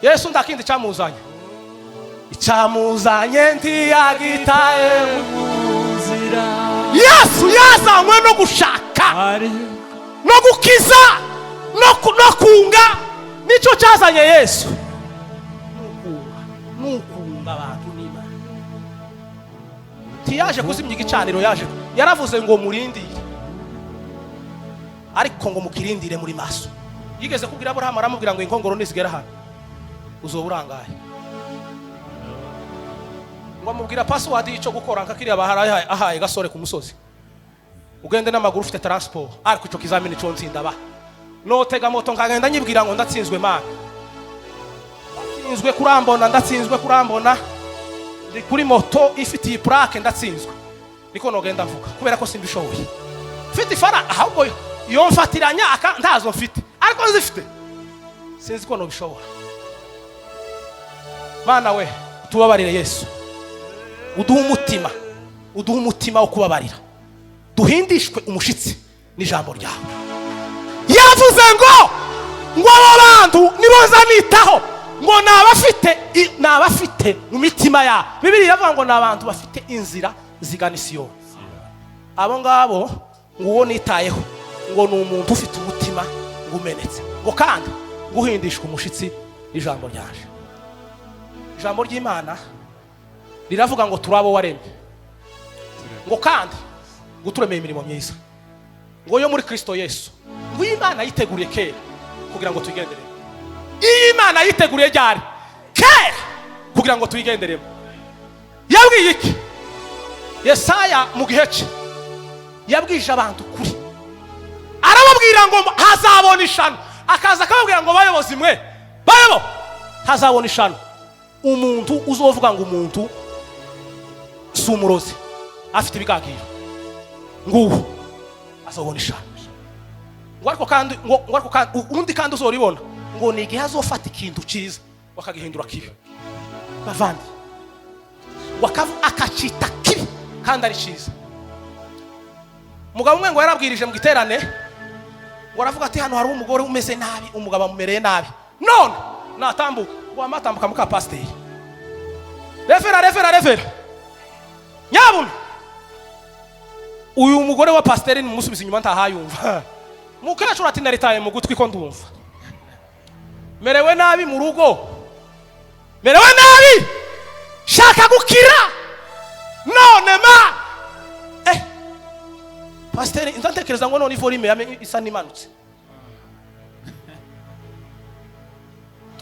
Yesu nta kindi cyamuzanye, icyamuzanye ntiyagitaye. Nzira. Yesu yazanywe no gushaka ari no gukiza no kunga. Nicyo cyazanye Yesu, nukunga, nukunga abantu n'Imana. Ntiyaje kuzimya igicaniro, yaje yaravuze ngo murindire, ariko ngo mukirindire muri maso. Yigeze kubwira Aburahamu, aramubwira ngo inkongoro nizigera hano uzoba urangaye. Ngo amubwira password y'icyo gukora, nka kiriya bahari ahaye gasore ku musozi, ugende n'amaguru ufite transport. Ariko icyo kizamini cyo nzinda ba notega moto nkagenda nyibwira ngo ndatsinzwe mana, ndatsinzwe kurambona, ndatsinzwe kurambona, ndi kuri moto ifite iyi plaque, ndatsinzwe. Niko nogenda mvuga kubera ko simbishoboye. Mfite ifaranga ahubwo iyo mfatiranya aka ntazo mfite, ariko nzifite sinzi ko nobishobora. Mana we, tubabarire. Yesu, uduhe umutima, uduhe umutima wo kubabarira, duhindishwe umushitsi n'ijambo ryawe. Yavuze ngo abo bantu nibo nzanitaho, ngo ni abafite mu mitima yabo. Bibiri iravuga ngo ni abantu bafite inzira zigana Isiyoni. Abo ngabo ngo uwo nitayeho ngo ni umuntu ufite umutima ngo umenetse, ngo kandi ngo uhindishwe umushitsi n'ijambo ryanje. Ijambo ry'Imana riravuga ngo turi abo waremye, ngo kandi ngo uturemeye imirimo myiza, ngo yo muri Kristo Yesu, ngo iyi Imana yiteguriye kera kugira ngo tuyigenderemo. Iyi Imana yiteguriye ryari? Kera, kugira ngo tuyigenderemo. Yabwiye iki Yesaya mu gihe cye? Yabwije abantu kuri, arababwira ngo hazabona ishano. Akaza akababwira ngo bayobozi mwe, bayobo, hazabona ishano umuntu uzovuga ngo umuntu si umurozi, afite ibigagiro, nguwo azobona ishano. Ngo ariko kandi ngo ariko kandi undi kandi uzoribona ngo ni igihe azofata ikintu cyiza bakagihindura kibi, bavandi, ngo akacita kibi kandi ari cyiza. Umugabo umwe ngo yarabwirije mu giterane, ngo aravuga ati hano hari umugore umeze nabi, umugabo amumereye nabi, none natambuka. Ngo amatambuka muka pasiteri, refera, refera, refera, nyabuna uyu mugore wa pasiteri nimusubiza inyuma ntahayumva. Mukecuru ati naritaye mu gutwi ko ndumva merewe nabi mu rugo, merewe nabi, shaka gukira none ma pasiteri nzatekereza ngo none ivolume yame isa n'imanutse.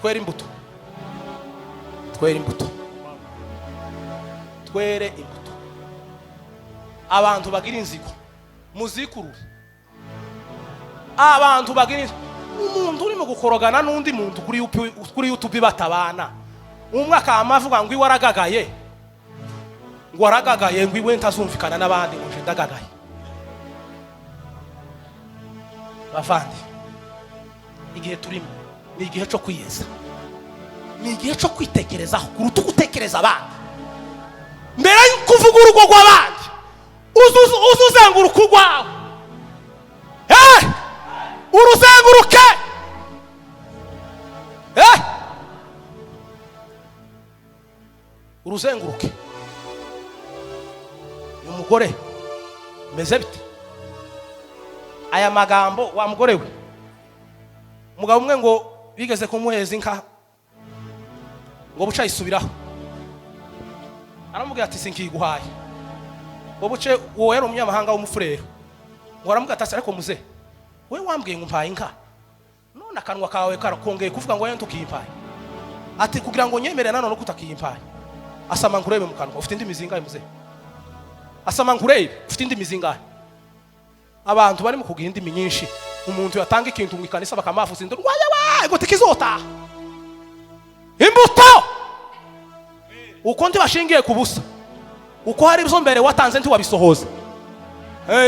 Twere imbuto, twere imbuto, twere imbuto. Abantu bagira inzigo muzikurure. Abantu bagira inzigo, umuntu urimo gukorogana n'undi muntu kuri YouTube batabana, umwe akama avuga ngo iwe aragagaye, ngo aragagaye, ngo iwe ntazumvikana n'abandi, ngo nje ndagagaye. Bavandi, igihe turimo ni igihe cyo kwiyeza, ni igihe cyo kwitekerezaho kuruta uko utekereza abandi. Mbere y'uko uvuga urugo rw'abandi, uze uzenguruka urwawe. Uruzenguruke. Uruzenguruke. Uyu mugore meze bite? Aya magambo wa mugore we. Umugabo umwe ngo bigeze kumuheza inka, ngo buca yisubiraho, aramubwira ati sinkiguhaye. Ngo buce uwo yari umunyamahanga w'umufurero, ngo aramubwira ati ariko muze we wambwiye ngo umpaye inka, none akanwa kawe karakongeye kuvuga ngo ntukiyimpaye. Ati kugira ngo nyemere nanone ko utakiyimpaye, asama nkurebe mu kanwa, ufite indimi zingahe muze? Asama nkurebe, ufite indimi zingahe? Abantu barimo kugira indimi nyinshi. Umuntu yatanga ikintu mu ikanisa bakamavuza induru, waye waye, ngo tikizotaha. Imbuto uko ntibashingiye ku busa, uko hari ibyo mbere watanze ntiwabisohoza.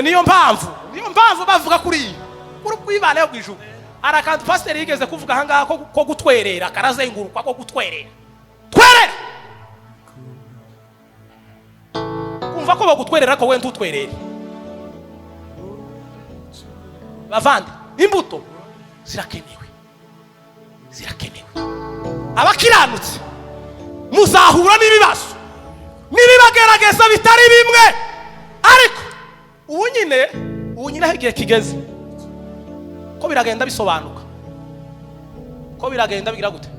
Niyo mpamvu bavuga kuri iyi kuri kwibana yo kwijuru. Hari akantu pasiteri yigeze kuvuga ahangaha ko gutwerera karazenguruka, ko gutwerera twerera, kumva ko bagutwerera ko wenda utwerere. Bavandi, imbuto zirakenewe, zirakenewe. Abakiranutse muzahura n'ibibazo n'ibibagerageza bitari bimwe, ariko ubu nyine aho igihe kigeze ko biragenda bisobanuka, ko biragenda bigira gute,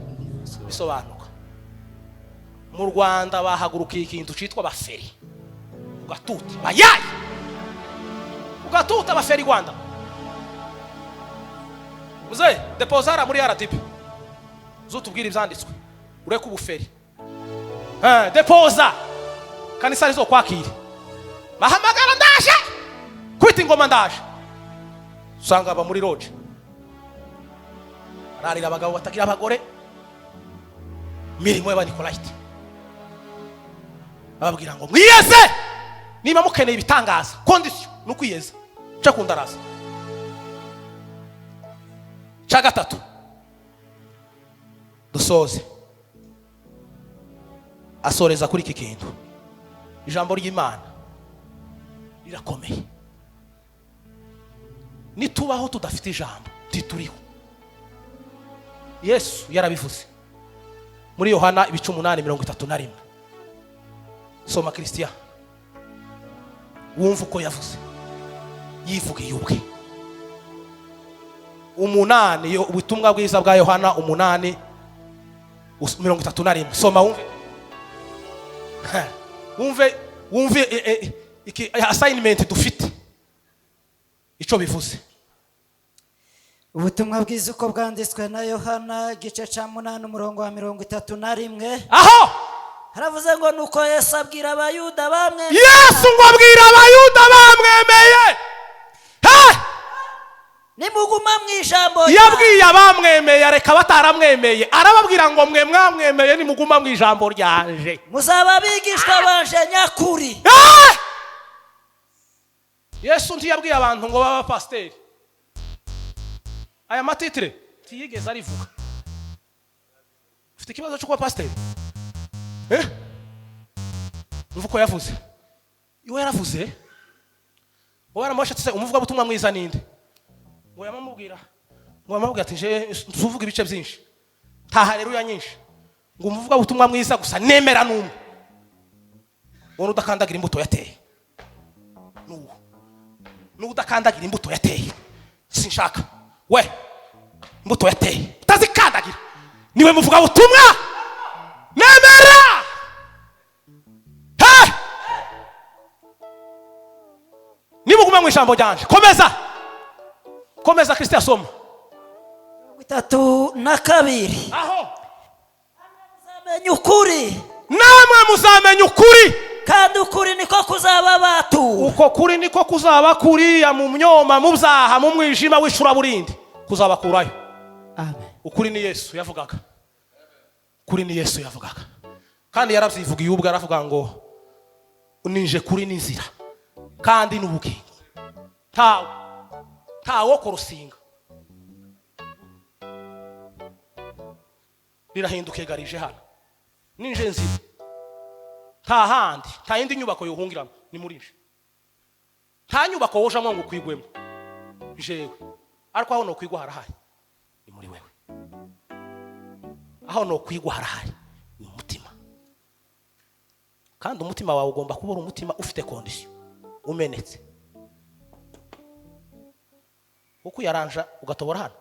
bisobanuka. Mu Rwanda bahagurukiye ikintu cyitwa baferi ugatuta bayaye ugatuta baferi. Rwanda muzehe depozara muri RDB, zutubwira ibyanditswe, ureke ubuferi. Depoza kanisa rizokwakira, bahamagara ndaje kwita ingoma, ndaje usanga aba muri lodge ararira abagabo batagira abagore, mirimo y'Abanikolahite. Bababwira ngo mwiyeze, niba mukeneye ibitangaza condition ni ukwiyeza. Cyo kundaraza cya gatatu dusoze, asoreza kuri iki kintu: ijambo ry'Imana rirakomeye. Nitubaho tudafite ijambo, ntituriho. Yesu yarabivuze muri Yohana ibice 8 31. Soma Christian, wumva uko yavuze, yivugiye ubwe. 8, ubutumwa bwiza bwa Yohana 8 31, soma wumve. Ha, wumve, wumve iki assignment dufite icyo bivuze. Ubutumwa bwiza uko bwanditswe na Yohana, igice cya 8, umurongo wa 31. Aho haravuze ngo: "Nuko Yesu abwira Abayuda bamwe." Yesu ngo abwira Abayuda bamwemeye. He! "Nimuguma mu ijambo ryanjye." Yabwiye abamwemeye, areka bataramwemeye, arababwira ngo: "Mwe mwamwemeye, nimuguma mu ijambo ryanje, muzaba abigishwa banje nyakuri." Eh! Yesu ntiyabwiye abantu ngo babe abapasiteri. Aya matitire ntiyigeze arivuga. Ufite ikibazo cyo kuba pasiteri? Eh? Umva uko yavuze. Iwe yaravuze ngo baramubaza: "Umuvugabutumwa mwiza ninde?" Ngo yamamubwira ati: "Je nsuvuga ibice byinshi, nta haleluya nyinshi, ngo umuvugabutumwa mwiza gusa nemera n'umwe, ngo udakandagira imbuto yateye nuwo, n'udakandagira imbuto yateye sinshaka we. Imbuto yateye utazikandagira niwe muvugabutumwa nemera." He! Nimuguma mu ijambo ryanje. Komeza, komeza Kristo, asoma. 32. Aho. "Muzamenya ukuri, namwe muzamenya ukuri, kandi ukuri niko kuzababatura." Uko kuri niko kuzaba kuriya mu myoma, mu byaha, mu mwijima w'icuraburindi, kuzabakurayo. Amen. Ukuri ni Yesu yavugaga, kuri ni Yesu yavugaga, kandi yarabyivugiye ubwo, aravuga ngo: "Nije kuri n'inzira kandi n'ubugingo, ntawe kurusinga." Rirahinduka garije hano, ninje nzira, nta handi, nta yindi nyubako yohungiramo, ni muri nje. Nta nyubako wojamo ngo ukwigwemo jewe, ariko aho nokwigwa harahari, ni muri wewe. Aho nokwigwa harahari, ni umutima. Kandi umutima wawe ugomba kuba uri umutima ufite condition, umenetse, kuko uyaranja ugatobora hano,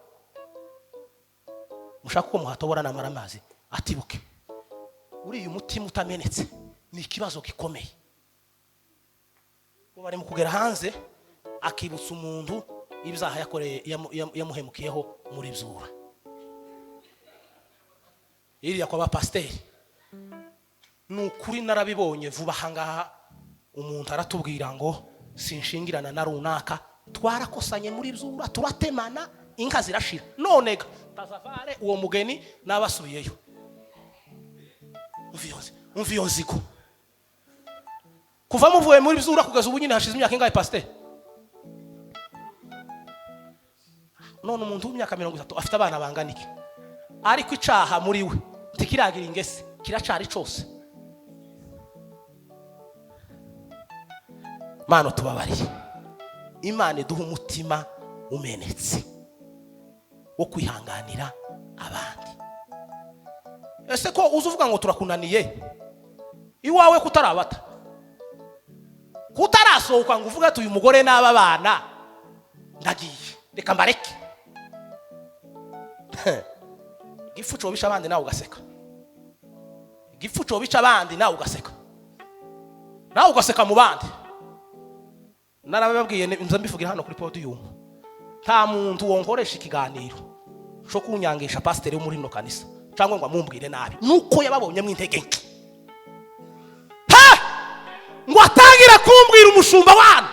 mushaka uko muhatobora namara amazi atibuke. Uriya umutima utamenetse ni ikibazo gikomeye. Ubu bari mu kugera hanze, akibutsa umuntu ibyaha yakoreye, yamuhemukiyeho muri byura iriya kwa bapasiteri. Ni ukuri narabibonye vuba ahangaha, umuntu aratubwira ngo: "Sinshingirana na runaka." Twarakosanye muri byura, turatemana, inka zirashira. None ga tazavare uwo mugeni nabasubiyeyo. Umva iyo nzigo. Kuva muvuye muri byura kugeza ubu nyine hashize imyaka ingahe, pasiteri? None umuntu w'imyaka 30 afite abana bangana iki? Ariko icaha muri we ntikiragira ingese, kiracari cose. Mana tubabariye, Imana iduha umutima umenetse wo kwihanganira abandi. Ese ko uza uvuga ngo turakunaniye iwawe, kutarabata, kutarasohoka ngo uvuge ati uyu mugore n'aba bana ndagiye, reka mbareke? Igifu cobisha abandi nawe ugaseka, igifu cobisha abandi nawe ugaseka, nawe ugaseka mu bandi. Narababwiye, nza mbivugira hano kuri podium, nta muntu wonkoresha ikiganiro cyo kunyangisha pasiteri wo muri rino kanisa cyangwa ngo amumbwire nabi nuko yababonyemo intege nke, ngo atangire kumbwira umushumba wano,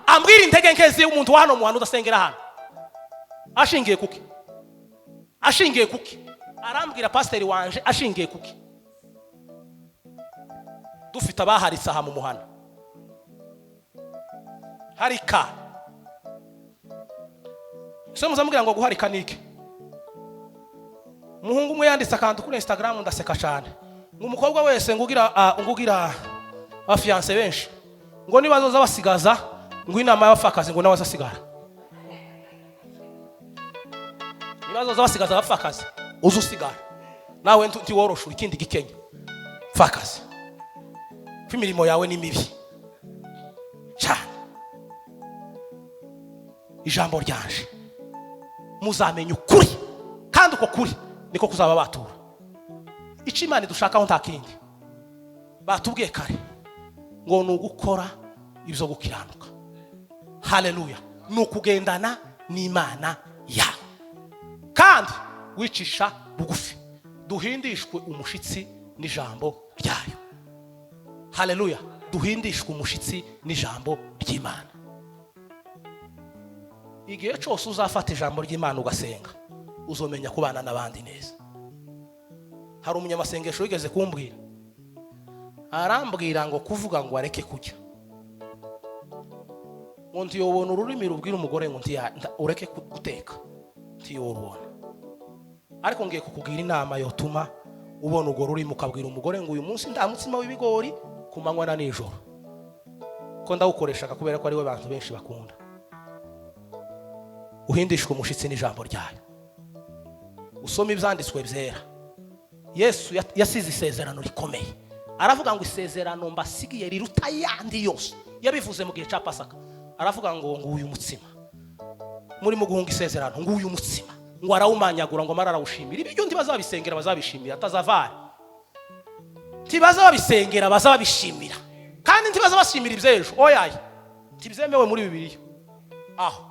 ambwira intege nke z'umuntu wa hano mu bantu udasengera hano. Ashingiye kuki? Ashingiye kuki? Arambwira pasiteri wanje ashingiye kuki? Dufite abaharitse aha mu muhana, harika. Ese muzamubwira ngo guharika ni iki? Umuhungu umwe yanditse akantu kuri Instagram ndaseka cyane, ngo umukobwa wese ngo ugira abafiyanse benshi, ngo niba bazoza basigaza ngo inama y'abapfakazi, ngo nawe azasigara. Niba bazoza basigaza abapfakazi, uze usigara nawe, ntiworoshe ikindi gikenya pfakazi, ko imirimo yawe ni mibi cyane. Ijambo ryanje, muzamenya ukuri kandi uko kuri niko kuzaba batura. Icyo Imana idushakaho nta kindi, batubwiye kare ngo ni ugukora ibyo gukiranuka. Haleluya! Ni ukugendana n'Imana yawe kandi wicisha bugufi, duhindishwe umushitsi n'ijambo ryayo. Haleluya! Duhindishwe umushitsi n'ijambo ry'Imana. Igihe cyose uzafata ijambo ry'Imana ugasenga, uzomenya kubana n'abandi neza. Hari umunyamasengesho wigeze kumbwira, arambwira ngo kuvuga ngo areke kujya, ngo ntiyobona ururimi rubwira umugore ngo ureke guteka, ntiyorubona. Ariko ngiye kukugira inama yotuma ubona urwo rurimi, ukabwira umugore ngo uyu munsi nta mutsima w'ibigori ku manywa na nijoro, ko ndawukoreshaga kubera ko ariwe bantu benshi bakunda. Uhindishwe umushitsi n'ijambo ryayo, usome ibyanditswe byera. Yesu yasize isezerano rikomeye, aravuga ngo isezerano mbasigiye riruta ayandi yose. Yabivuze mu gihe cya Pasaka, aravuga ngo nguyu umutsima murimo guhunga isezerano, nguyu umutsima, ngo arawumanyagura, ngo amara arawushimira. Ibyo ntibazabisengera, bazabishimira. Atazavare, ntibazabisengera, bazabishimira. Kandi ntibazabashimira iby'ejo, oyaye, ntibyemewe muri Bibiliya. Aho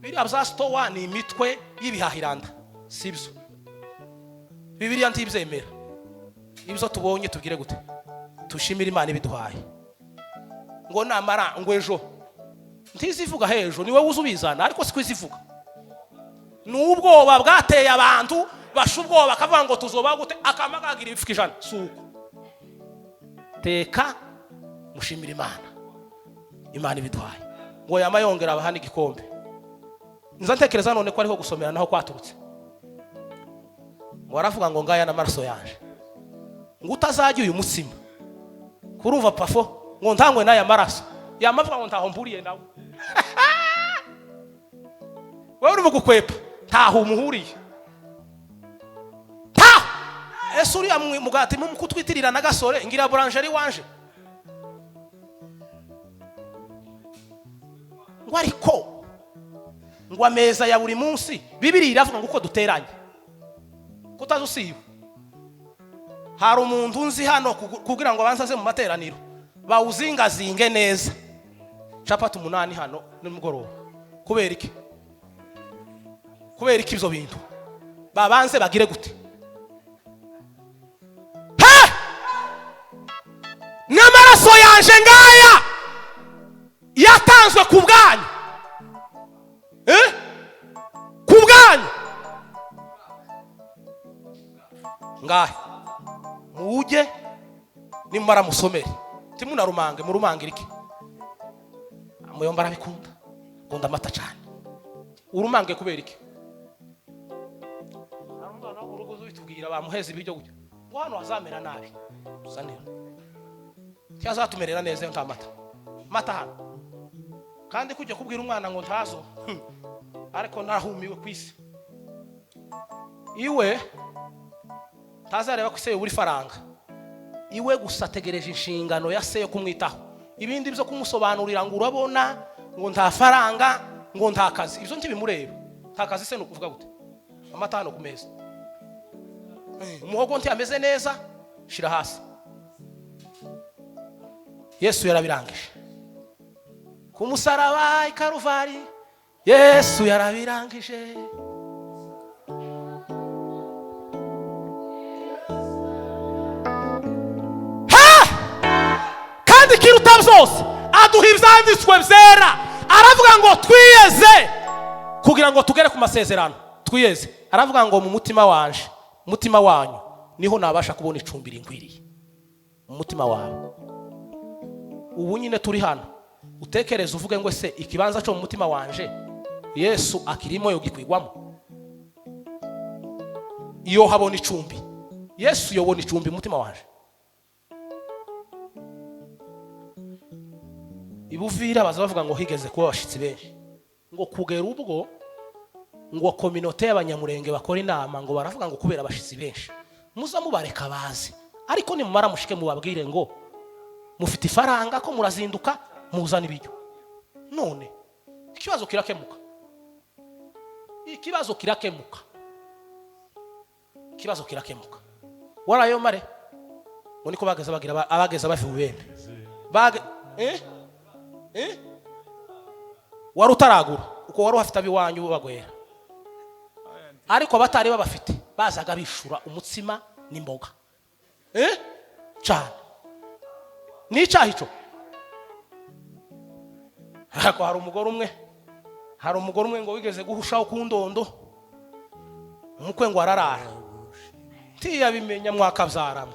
biriya bya sitowa ni imitwe y'ibihahiranda, sibyo? Bibiliya ntibyemera. Ibyo tubonye tubwire gute? Tushimire Imana ibiduhaye. Ngo namara ngo ejo ntizivuga, hejo ni wowe uza ubizana, ariko siko izivuga. Ni ubwoba bwateye abantu, basha ubwoba bakavuga ngo tuzoba gute, akama kagira ibifuka 100. Si uko. Teka mushimire Imana, Imana ibiduhaye. Ngo yama yongera abahana igikombe. Nza ntekereza none ko ariho gusomera naho kwaturutse. Ngo aravuga ngo ngaya n'amaraso yanje, ngo utazajya uyu mutsima kurumva pafo ngo ntangwe n'aya maraso, yamavuga ngo ntaho mpuriye nawe. Wewe urimo gukwepa, ntaho umuhuriye. Ntaho. Ese uriya mugati mu kutwitirira na gasore ngira boulangerie wanje? Ngo ariko ngo ameza ya buri munsi, Bibiliya iravuga ngo uko duteranye kutazusiba. Hari umuntu nzi hano kugira ngo abanze aze mu materaniro bawuzingazinge neza capati 8 hano nimugoroba. Kubera iki? Kubera iki ibyo bintu babanze bagire gute? He! N'amaraso yanje ngaya. Yatanzwe ku bwanyu. Eh? Ku bwanyu. Ngahe muwujye, nimumara musomere, timunarumange, murumangire iki? Muyomba arabikunda, akunda amata cyane. Urumange kubera iki? Hari umwana wo mu rugo uzitubwira bamuheza ibiryo gutya ngo hano hazamera nabi, tuzanira ntiyazatumerera neza iyo nta mata. Mata hano kandi kujya kubwira umwana ngo ntazo, ariko narahumiwe ku isi iwe, ntazareba ko ise yobura ifaranga iwe, gusa ategereje inshingano ya se yo kumwitaho. Ibindi byo kumusobanurira ngo urabona ngo nta faranga, ngo nta kazi, ibyo ntibimureba. Nta kazi se ni ukuvuga gute? Amata hano ku meza. Umuhogo ntiyameze neza, shira hasi. Yesu yarabirangije ku musaraba i Karuvari. Yesu yarabirangije. Ha! Kandi ikiruta byose, aduha ibyanditswe byera. Aravuga ngo twiyeze kugira ngo tugere ku masezerano. Twiyeze. Aravuga ngo mu mutima wanje, mutima wanyu niho nabasha kubona icumbi rinkwiriye. Mu mutima wawe ubu nyine turi hano, utekereze uvuge ngo ese ikibanza cyo mu mutima wanje Yesu akirimo, yogikwigwamo? Iyo habona icumbi, Yesu yobona icumbi mu mutima wanje? Ibuvira baza bavuga ngo higeze kuba abashitsi benshi, ngo kugera ubwo ngo communauté y'Abanyamurenge bakora inama, ngo baravuga ngo kubera abashitsi benshi muza mubareka baze, ariko nimumara mushike mubabwire ngo mufite ifaranga ko murazinduka muzana ibiryo. None ikibazo kirakemuka, ikibazo kirakemuka, ikibazo kirakemuka. Warayo mare ngo niko bageze bagira abageze bava ububembe bage, eh? Eh? Wari utaragura uko wari uhafite abiwanyu bagwera, ariko abatari babafite bazaga bishura umutsima n'imboga. Eh? Cyane ni icyaha ico. Ariko hari umugore umwe ngo wigeze guhushaho ku ndondo, umukwe ngo ararara ntiyabimenya, mwakabyaramo.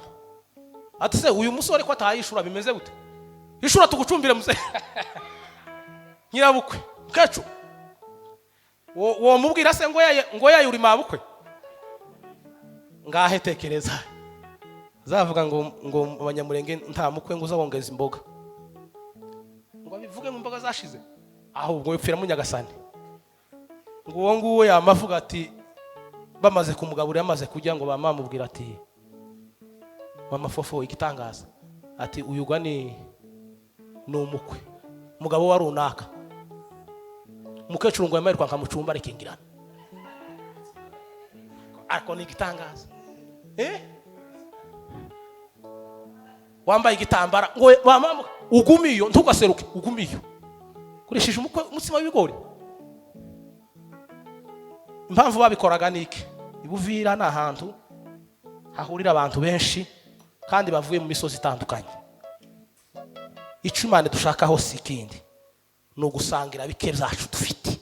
Ati se uyu musore ko atayishura bimeze gute? Ishura tugucumbire muze nyirabukwe mukecuru. Wo mubwira se ngo yaye, ngo yaye uri mabukwe? Ngahe tekereza, zavuga ngo Abanyamurenge nta mukwe ngo uzabongeza imboga, ngo abivuge ngo imboga zashize, ahubwo wipfira mu Nyagasani. Ngo uwo nguwo yamavuga ati bamaze kumugaburira, amaze kujya, ngo bamamubwira ati mama Fofo, igitangaza, ati uyu gwa ni umukwe umugabo wa runaka. Umukecuru ngo yemererwa nkamucumba arikingirana, ariko ni igitangaza. Eh? Wambaye igitambara ngo mama ugumiyo, ntugaseruke, ugumiyo kurishije umukwe umutsima w'ibigori. Impamvu babikoraga ni iki? Ibuvira ni ahantu hahurira abantu benshi kandi bavuye mu misozi itandukanye. Icyo Imana dushakaho si ikindi, ni ugusangira bike byacu dufite.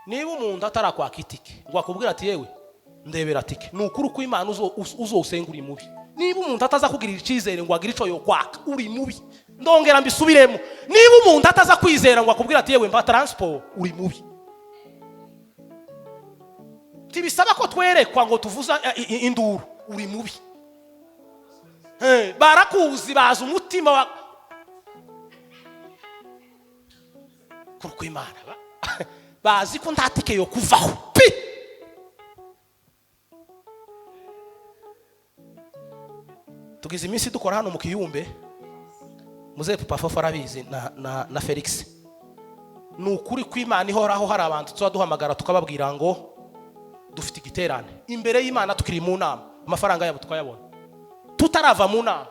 Niba umuntu atarakwaka itike ngo akubwire ati yewe ndebera tike, ni ukuri ko Imana uzosenga uri mubi. Niba umuntu ataza kugirira icyizere ngo agire icyo yokwaka, uri mubi. Ndongera mbisubiremo: niba umuntu ataza kwizera ngo akubwire ati yewe mpa transport, uri mubi. Tibisaba ko twerekwa ngo tuvuza induru, uri mubi. Barakuzi, bazi umutima wa kuri kw'Imana, bazi ko nta tike yo kuvaho pi. Tugize iminsi dukora hano mu Kiyumbe, muzehe Papa Fofo arabizi na Felix. Ni ukuri kw'Imana ihoraho, hari abantu tuba duhamagara tukababwira ngo dufite igiterane imbere y'Imana, tukiri mu nama amafaranga yabo tukayabona, tutarava mu nama,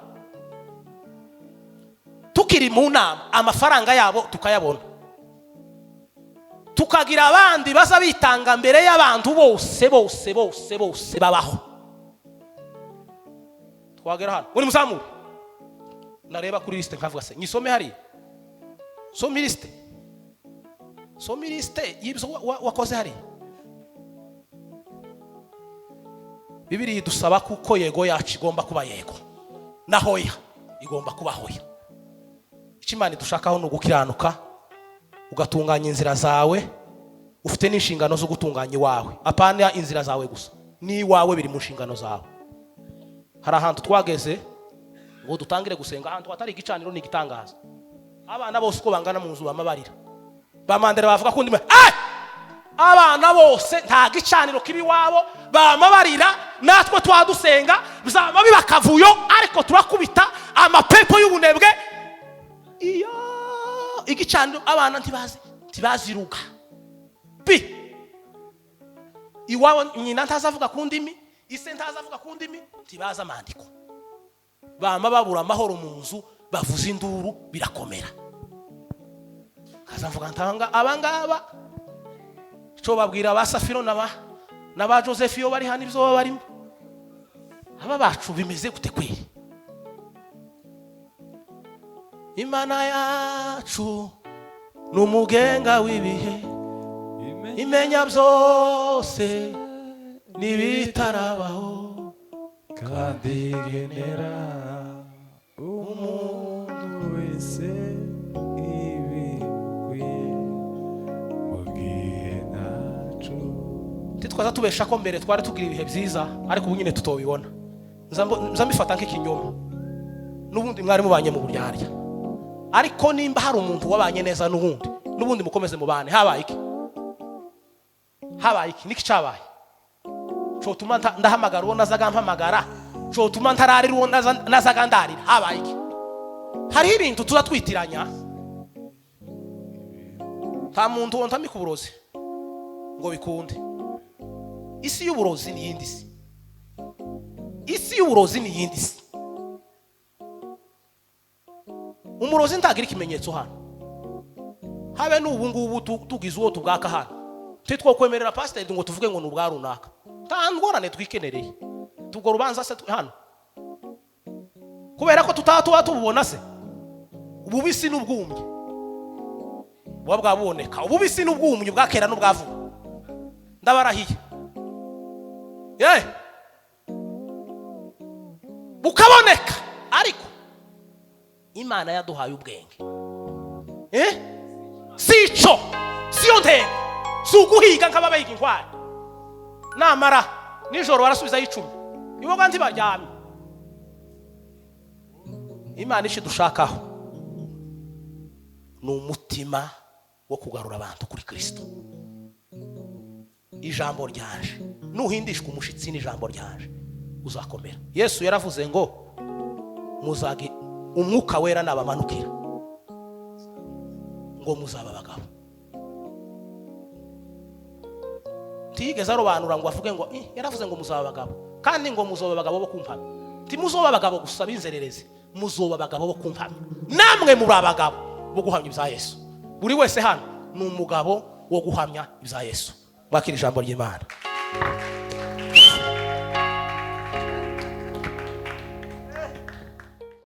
tukiri mu nama amafaranga yabo tukayabona. Tukagira abandi baza bitanga mbere y'abantu bose bose bose bose babaho. Twagera hano muri muzamure, nareba kuri liste nkavuga se nyisome hariya. Soma ilisite, soma ilisite y'ibyo wakoze hariya. Bibiliya idusaba kuko yego yacu igomba kuba yego, na hoya igomba kuba hoya. Icyo Imana idushakaho ni ugukiranuka, ugatunganya inzira zawe. Ufite n'inshingano zo gutunganya iwawe, apana inzira zawe gusa, n'iwawe biri mu nshingano zawe. Hari ahantu twageze ngo dutangire gusenga ahantu hatari igicaniro, ni igitangaza. Abana bose uko bangana mu nzu bamabarira bamandera, bavuga ko ndimi abana bose nta gicaniro kiba iwabo, bamabarira. Natwe twadusenga bizaba biba akavuyo, ariko turakubita amapepo y'ubunebwe. Iyo igicaniro, abana ntibazi, ntibaziruga pi iwabo. Nyina ntazavuga ku ndimi, ise ntazavuga ku ndimi, ntibazi amandiko, bama babura amahoro mu nzu, bavuza induru, birakomera. Kaza mvuga ntanga abangaba icyo babwira ba Safiro na ba Joseph iyo bari hano, ibyo baba barimo. Aba bacu bimeze gute kweri? Imana yacu ni umugenga w'ibihe, imenya byose n'ibitarabaho, kandi igenera umuntu wese ibikwiye mu gihe ntaco. Titwaza tubesha ko mbere twari tugira ibihe byiza, ariko ubu nyine tutobibona. Nza mbifata nk'ikinyoma. N'ubundi mwari mubanye mu buryarya, ariko nimba hari umuntu wabanye neza n'ubundi, n'ubundi mukomeze mubane. Habaye iki? Habaye iki? Niki cyabaye cotuma ndahamagara uwo nazaga mpamagara, cotuma ntararira uwo nazaga ndarira? Habaye iki? Hariho ibintu tuza twitiranya. Nta muntu wontamika uburozi ngo bikunde. Isi y'uburozi ni iyindi si, isi y'uburozi ni iyindi si. Umurozi ntagira ikimenyetso hano, habe n'ubu ngubu tugize uwo tubwaka hano, ntitwokwemerera pasiteri ngo tuvuge ngo ni ubwa runaka. Nta ngorane twikenereye tubwo rubanza se hano, kubera ko tutaba tuba tububona se. Ububisi n'ubwumye buba bwabuboneka, ububisi n'ubwumye bwa kera n'ubwa vuba, ndabarahiye ye bukaboneka. Ariko Imana yaduhaye ubwenge, eh? Si ico, siyo ntego, si uguhiga nk'ababahiga inkware. Namara nijoro barasubizayo 10, iboga ntibaryamye. Imana icyo dushakaho ni umutima wo kugarura abantu kuri Kirisito. Ijambo ryanje, nuhindishwa umushitsi n'ijambo ryanje, uzakomera. Yesu yaravuze ngo muzage Umwuka Wera nabamanukira, ngo muzaba abagabo. Ntiyigeze arobanura ngo avuge ngo yaravuze ngo muzaba abagabo, kandi ngo muzoba abagabo bo kumpamya. Ntimuzoba abagabo gusa b'inzererezi, muzoba abagabo bo kumpamya. Namwe muri abagabo bo guhamya ibya Yesu. Buri wese hano ni umugabo wo guhamya ibya Yesu. Mwakira ijambo ry'Imana.